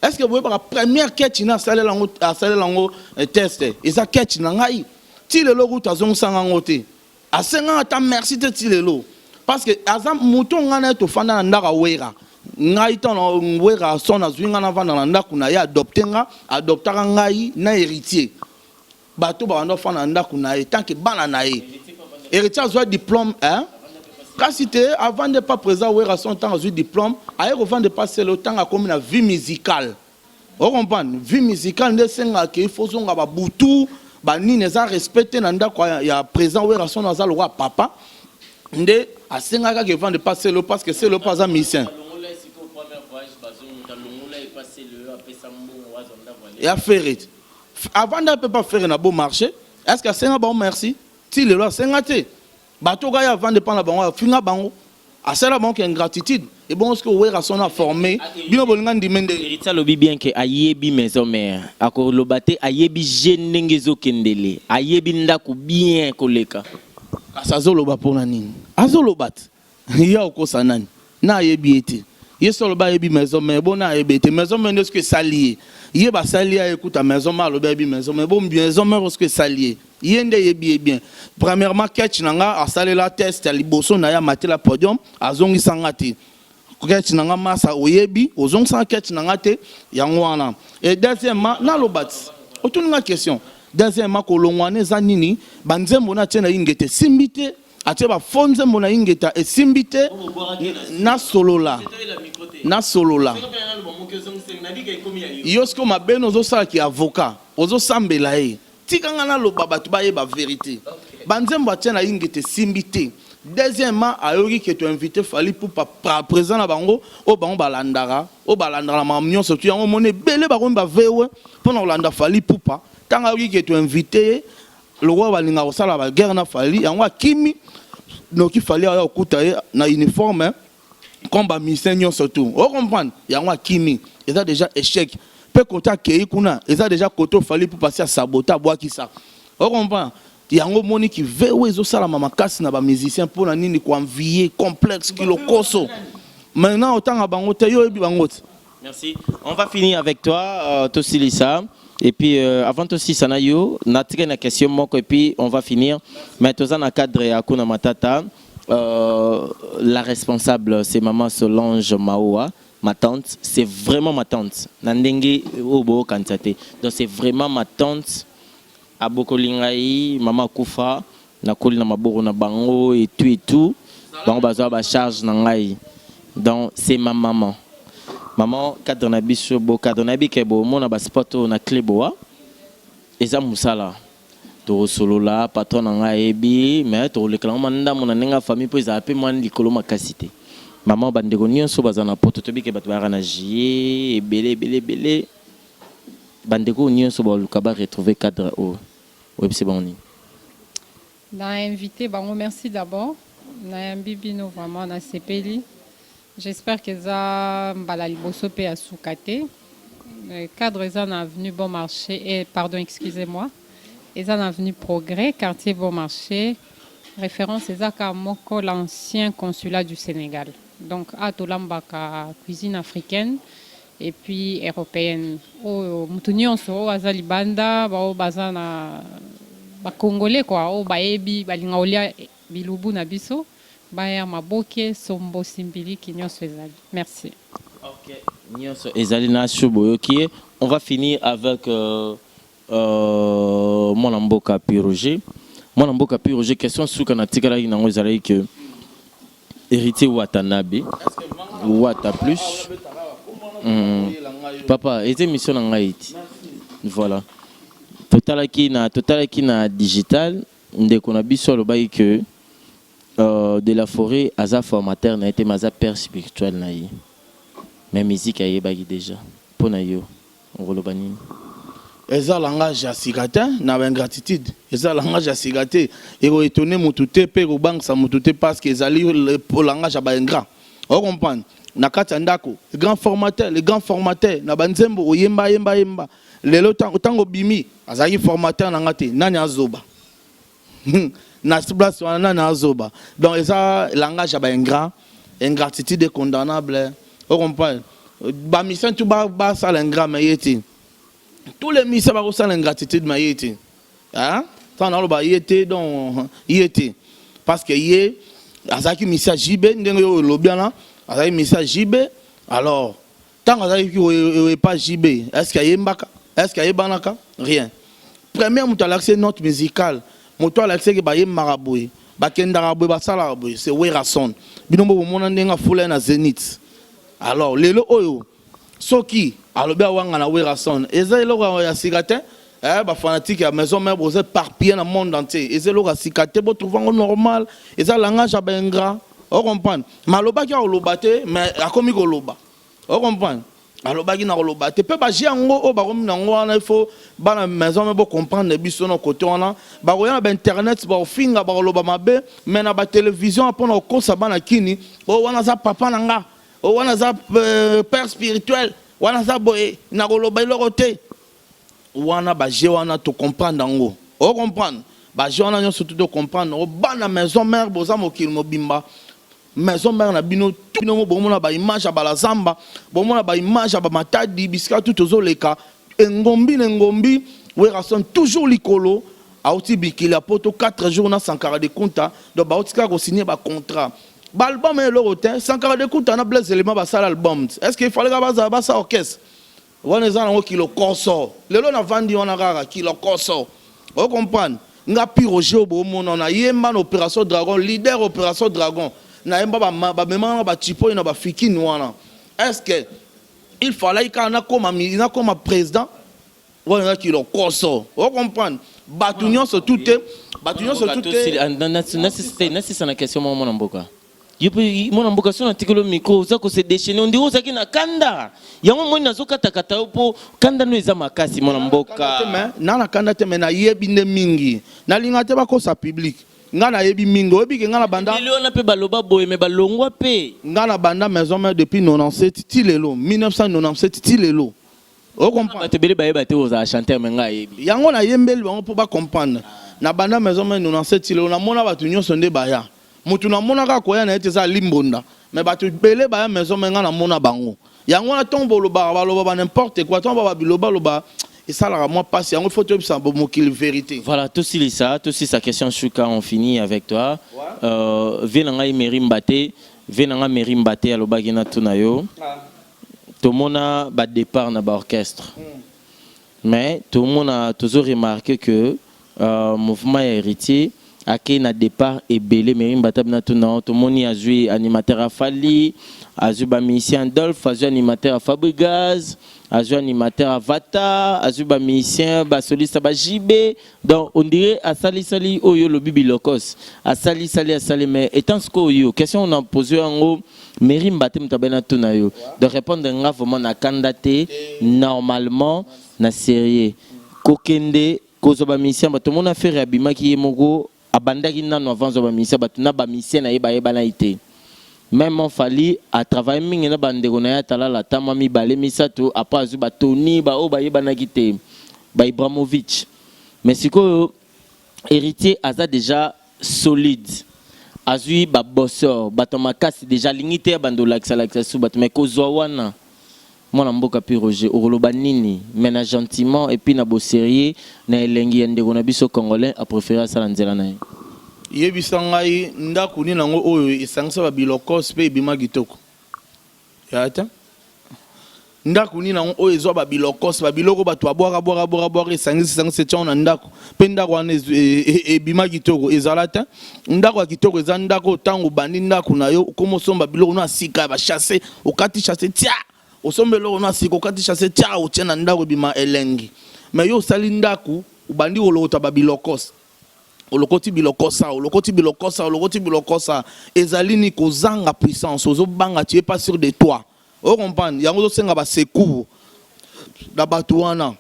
Est ce que boyebaka première ketch na asalela yango, asalela yango eh, test eza ketch na ngai ti lelo kutu azongisanga yango te, asengaka ata merci te ti lelo, parce que aza moto ngai na ye tofanda na ndako awera ngai. Ntango Wera son azwi ngai navanda na ndako na ye, adopte nga, adoptaka ngai na Héritier. Bato babanda kofanda na ndako na ye tant que bana na ye. Héritier azwa diplôme, hein? Kasi te avande pa président Wera son. Ntango azwi diplôme, aye kovanda pa Selo. Ntango akomi na vie musicale, ocomprendre, vie musicale nde esengaka il faut ozonga babutu banini, eza respect te na ndako ya président Wera son. Aza lokwa papa nde asengaka kaka evande pa Selo, parce que Selo mpo aza musicien ya Ferre. Avanda mpe pa Ferre na Beau Marché. Est ce que asenga bango merci? Ti lelo asenga te. Bato kaka ye avande mpa na bango, afinga bango, asala bango ke ingratitude. Ebongo soki Owera son aforme bino, bolinga ndime nde? Héritier alobi bien ke ayebi maison mère, akoloba te ayebi je ndenge ezokendele, ayebi ndako bien koleka. Kasi azoloba mpona nini? Azoloba te ye akokosa nani na ayebi ye te. Ye so aloba ayebi maison mère, bona ayebi ye te. Maison mère nde soki esali ye, ye basali ye ayekuta maison mère. Alobi ayebi maison mère, bo maison mère soki esali ye, ye nde eyebi ye bien. Premièrement, ketch na nga asalela test ya liboso na ye, amatela podium, azongisa nga te ketch na nga. Masa oyebi, ozongisanga ketch na nga te, yango wana. Et deuxièmement, naloba ti otuni nga question. Deuxièmement, kolongwana eza nini? Banzembo na atie na Ingeta esimbi te, atie bafo nzembo na Ingeta esimbi te. Nasolola, nasolola yo sikoyo mabe ozosalaki avocat, ozosambela ye. Tika nga naloba, bato bayeba vérité. Banzembo atie na Ingeta esimbi te. Deuxièmement, ayoki ke toinvite Fally Ipupa, président na bango oyo bango balandaka, oyo balandaka na makambo nyonso tu. Yango omoni ebele bakomi bavewe mpona kolanda Fally Ipupa. Ntango ayoki ke toinvite ye, lokola balingaka kosala baguerre na Fally, yango akimi noki. Fally aya kokuta ye na uniforme comme bamusicien nyonso tu, ocomprendre. Yango akimi, eza déjà échec. Mpe kote akei kuna, eza déjà kote oFally mpo pasi asabote, abwakisa, ocomprendre. Yango omoniki vewe ezosalama makasi na bamusicien. Mpona nini? Koenvie, complexe, kilokoso. Maintenant otanga bango te, yo oyebi bango te. Merci. On va finir avec toi, Tosilisa. Et puis, avant Tosilisa na yo, natika na question moko et puis on va finir. Mais toza na cadre ya Kuna Matata, la responsable, c'est maman Solange Maoua, ma tante. C'est vraiment ma tante. Na ndenge obo kantate. Donc c'est vraiment ma tante. Abokoli ngai, mama kufa, nakoli na maboko na bango et tout et tout. Bango bazwa ba charge na ngai. Donc c'est ma maman. Maman, cadre na biso, bo cadre na bi ke bo mona ba spot oyo na clé boa eza mosala tokosolola. Patron na ngai ayebi, mais tokolekela ngo mandambo na ndenge ya famille mpo ezala mpe mwa likolo makasi te. Mama, bandeko nyonso baza na Poto, toyebi ke bato bayaka na juillet ebele ebele ebele. Bandeko oyo nyonso baluka baretrouve cadre oyo, oyebisi bango nini? Na invité bango, merci d'abord. Nayambi bino vraiment, nasepeli. J'espère que eza mbala liboso mpe ya suka te. Cadre eza na avenue Bon Marché, eh, pardon, excusez-moi, eza na avenue Progrès, quartier Bon Marché. Référence eza kaka moko, l'ancien consulat du Sénégal. Donc a tolambaka cuisine africaine et puis européenne. Oyo mutu nyonso oyo aza libanda, baoyo baza na bacongolais quoi, oyo bayebi, balinga kolia bilubu na biso, baya. Maboke, sombo, simbiliki, nyonso ezali. Merci. Ok, nyonso ezali na shu boyoki ye. On va finir avec mwana mboka Pi Roger. Mwana mboka Pi Roger, question suka na tikalaki nango ezalaki ke Héritier Watanabe, Wata plus. Papa, eza émission na ngai ti. Voilà. Totalaki na digital, ndeko na biso alobaki ke de la Forêt aza formateur na ye te, mais aza père spirituel na ye. Mais musique ayebaki déjà. Mpo na yo, okoloba nini? Eza langage ya sika te na baingratitude, eza langage ya sika te. Ekoétonne motu te mpe ekobangisa motu te, parce que ezali langage ya baingrat, ocomprendre. Na kati ya ndako, grand formateur, le grand formateur na banzembo oyemba yemba yemba. Lelo ntango obimi, azalaki formateur na nga te. Nani azoba? Na place wana nani azoba? Donc eza langage ya baingrat. Ingratitude est condamnable. Ocomprendre? Bamusicien tu basala ingrat, mais ye te. Tous les musiciens bakosala ingratitude, mais ye te. Ntango naloba ye te, donc ye te, parce que ye azalaki musicien ya JB. Ndenge oyo olobi wana, azalaki musicien ya JB. Alors ntango azalaki epa JB, est ce que ayembaka? Est ce que ayebanaka? Rien. Première moto alakisi note musicale, moto alakisaki bayembaka boye, bakendaka boye, basalaka boye, c'est Werason. Bino mbo bomona ndenge afula ye na Zénith. Alors lelo oyo, soki alobi awanga na Werason, eza eloko ya sika te. Bafanatike ya Maison Mère boza éparpillé na monde entier, eza eloko ya sika te. Botrouve yango normal, eza langage ya baingrat. Ocomprendre? Mais alobaki akoloba te, mais akomi koloba. Ocomprendre? Alobaki na koloba te mpe baji yango oyo bakomi nango wana. Il faut bana Maison Mère bocomprendre biso na kote wana. Bakoya na bainternet, bakofinga, bakoloba mabe, mais na batélévision mpona kokosa bana kini: oyo wana aza papa na nga, oyo wana aza père spirituel, wana aza boye, na koloba eloko te. Wana baje wana tocomprendre yango. Ocomprendre? Baje wana nyonso tu tocomprendre yango. Bana Maison Mère boza mokili mobimba. Maison Mère na bino, bino mo bomona baimage ya balazamba, bomona baimage ya bamatadi, bisika tu tozoleka, engombi na engombi, Werason toujours likolo. Auti bikili ya poto 4 jours na Sankara de Kunta. Donc bauti kaka kosigne bacontrat, baalbum eloko te. Sankara de Kunta na Blaise Elema basala album. Est ce que il fallait ka bazala basala orchestre wana? Eza nango kilokoso. Lelo navandi wana kaka kilokoso. Ocomprendre nga? Piroger oyo boomona, nayemba na Opération Dragon, leader Opération Dragon. Nayemba, bamemanga na batipo oyo na bafikini wana. Est ce que il fallait kaka nakoma président wana? Eza kilokoso. Ocomprendre? Bato nyonso tu te, bato nyonso tu te. Nasisa na question moko, mwana mboka. Yo mpe mwana mboka, so natikeli micro, oza kose déchaîner. Ondiri ozalaki na kanda yango moi nazokatakata yo mpo kanda no eza makasi, mwana mboka. Na na kanda te, mais nayebi nde mingi. Nalinga te bakosa public. Nga nayebi mingi. Oyebi ke nga na banda Lelo wana mpe baloba boye, mais balongwa mpe. Nga na banda Maison Mère depuis 97 ti lelo, 1997 ti lelo. Ocomprendre? Bato ebele bayeba te ozala chanteur, mais ngai ayebi. Yango nayembeli bango mpo bacomprendre. Na banda Maison Mère 97 ti lelo, namona bato nyonso nde baya. Motu namona kaka koya na ye te eza limbonda, mais bato ebele baya Maison Mère, nga namona bango. Yango wana ntongo bolobaka, baloba ba n'importe quoi, ntongo babiloba loba, esalaka mwa mpasi. Yango faut toyebisa mokili vérité. Voilà, tosilisa, tosilisa question suka, on finit avec toi. Vie na ngai Meri Mbate, vie na ngai Meri Mbate alobaki na tuna yo. Tomona badépart na baorchestre, mais tomona, tozo remarquer que mouvement ya Héritier akei na départ ebele. Meri Mbate bina tuna yo, tomoni azwi animateur afali, azwi bamusicien Adolphe, azwi animateur ya Fabregas, azwi animateur Avata, azwi bamusicien, basoliste ba JB. Donc on dirait asalisali oyo olobi bilokos, asalisali, asali. Mais étant sikoyo oyo question on a posé yango, Meri Mbate moto abena tuna yo de répondre nga vraiment na kanda te, normalement na sérieux. Kokende kozwa bamusicien, bato mona Ferre abimaki ye moko, abandaki nano avant zwa bamusicien, bato na bamusicien na ye bayebana ye te. Même Fally atravaille mingi na bandeko na ye, atalala ata mwa mibale misato, après azwi batoni baoyo bayebanaki te, ba Ibrahimovic. Mais sikoyo Héritier aza déjà solide, azwi babosor, bato makasi déjà, alingi te ya bando olakisa-lakisa su bato. Mais kozwa wana, mwana mboka mpe Roger, okoloba nini? Mais na gentiment et puis na bosérieux, na elengi ya ndeko na biso congolais, apréféré asala nzela na ye. Yebisa ngai, ndako nini yango oyo esangisa babilokos mpe ebima kitoko ya te? Ndako nini yango oyo ezwa babilokos, babiloko bato babwaka bwaka bwaka bwaka, esangisi esangisi, etiango na ndako, mpe ndako wana ebima kitoko? Ezala te. Ndako ya kitoko eza ndako ntango obandi ndako na yo, okoma osomba biloko no ya sika ya bachasse, okati chasse, tia, osomba eloko no ya sika, okati chasse, tia, otie na ndako, ebima elengi. Mais yo osali ndako, obandi kolokota babilokos, olokoti bilokosa, olokoti bilokosa, olokoti bilokosa, ezali ni kozanga puissance. Ozobanga, tu es pas sûr de toi. Ocomprendre? Yango ozosenga basecours na bato wana.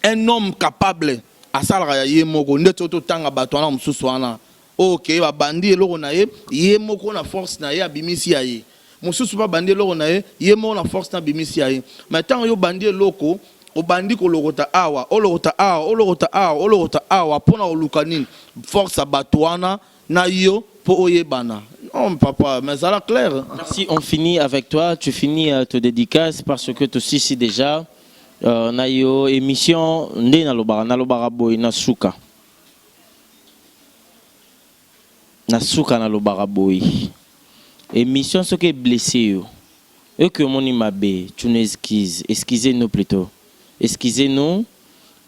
Un homme capable asalaka ya ye moko. Nde ti totanga bato wana mosusu wana oyo ke babandi eloko na ye, ye moko na force na ye abimisi ya ye. Mosusu mpe abandi eloko na ye, ye moko na force na abimisi ya ye. Mais ntango yo bandi eloko, Obandi kolokota awa, olokota awa, olokota awa, olokota awa mpo na koluka nini? Force ya bato wana na yo mpo oyebana. Non papa, mais zala clair. Merci, on finit avec toi. Tu finis te dédicace parce que tosisi déjà na yo émission nde nalobaka nalobaka boye na suka. Na suka nalobaka boye. Émission soki eblesse yo oki omoni mabe, tu nous excuses, excusez-nous plutôt. Excusez-nous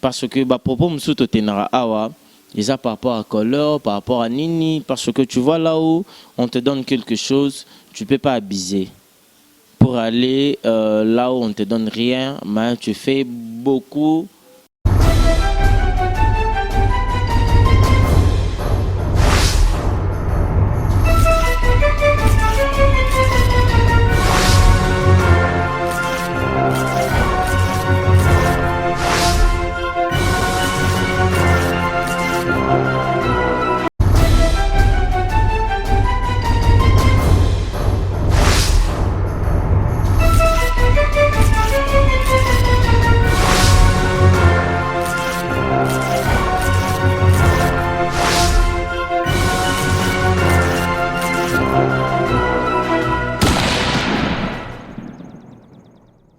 parce que ba propos mosusu totenaka awa eza par rapport à couleur, par rapport à nini, parce que tu vois, là où on te donne quelque chose, tu peux pas abuser pour aller là où on te donne rien, mais tu fais beaucoup.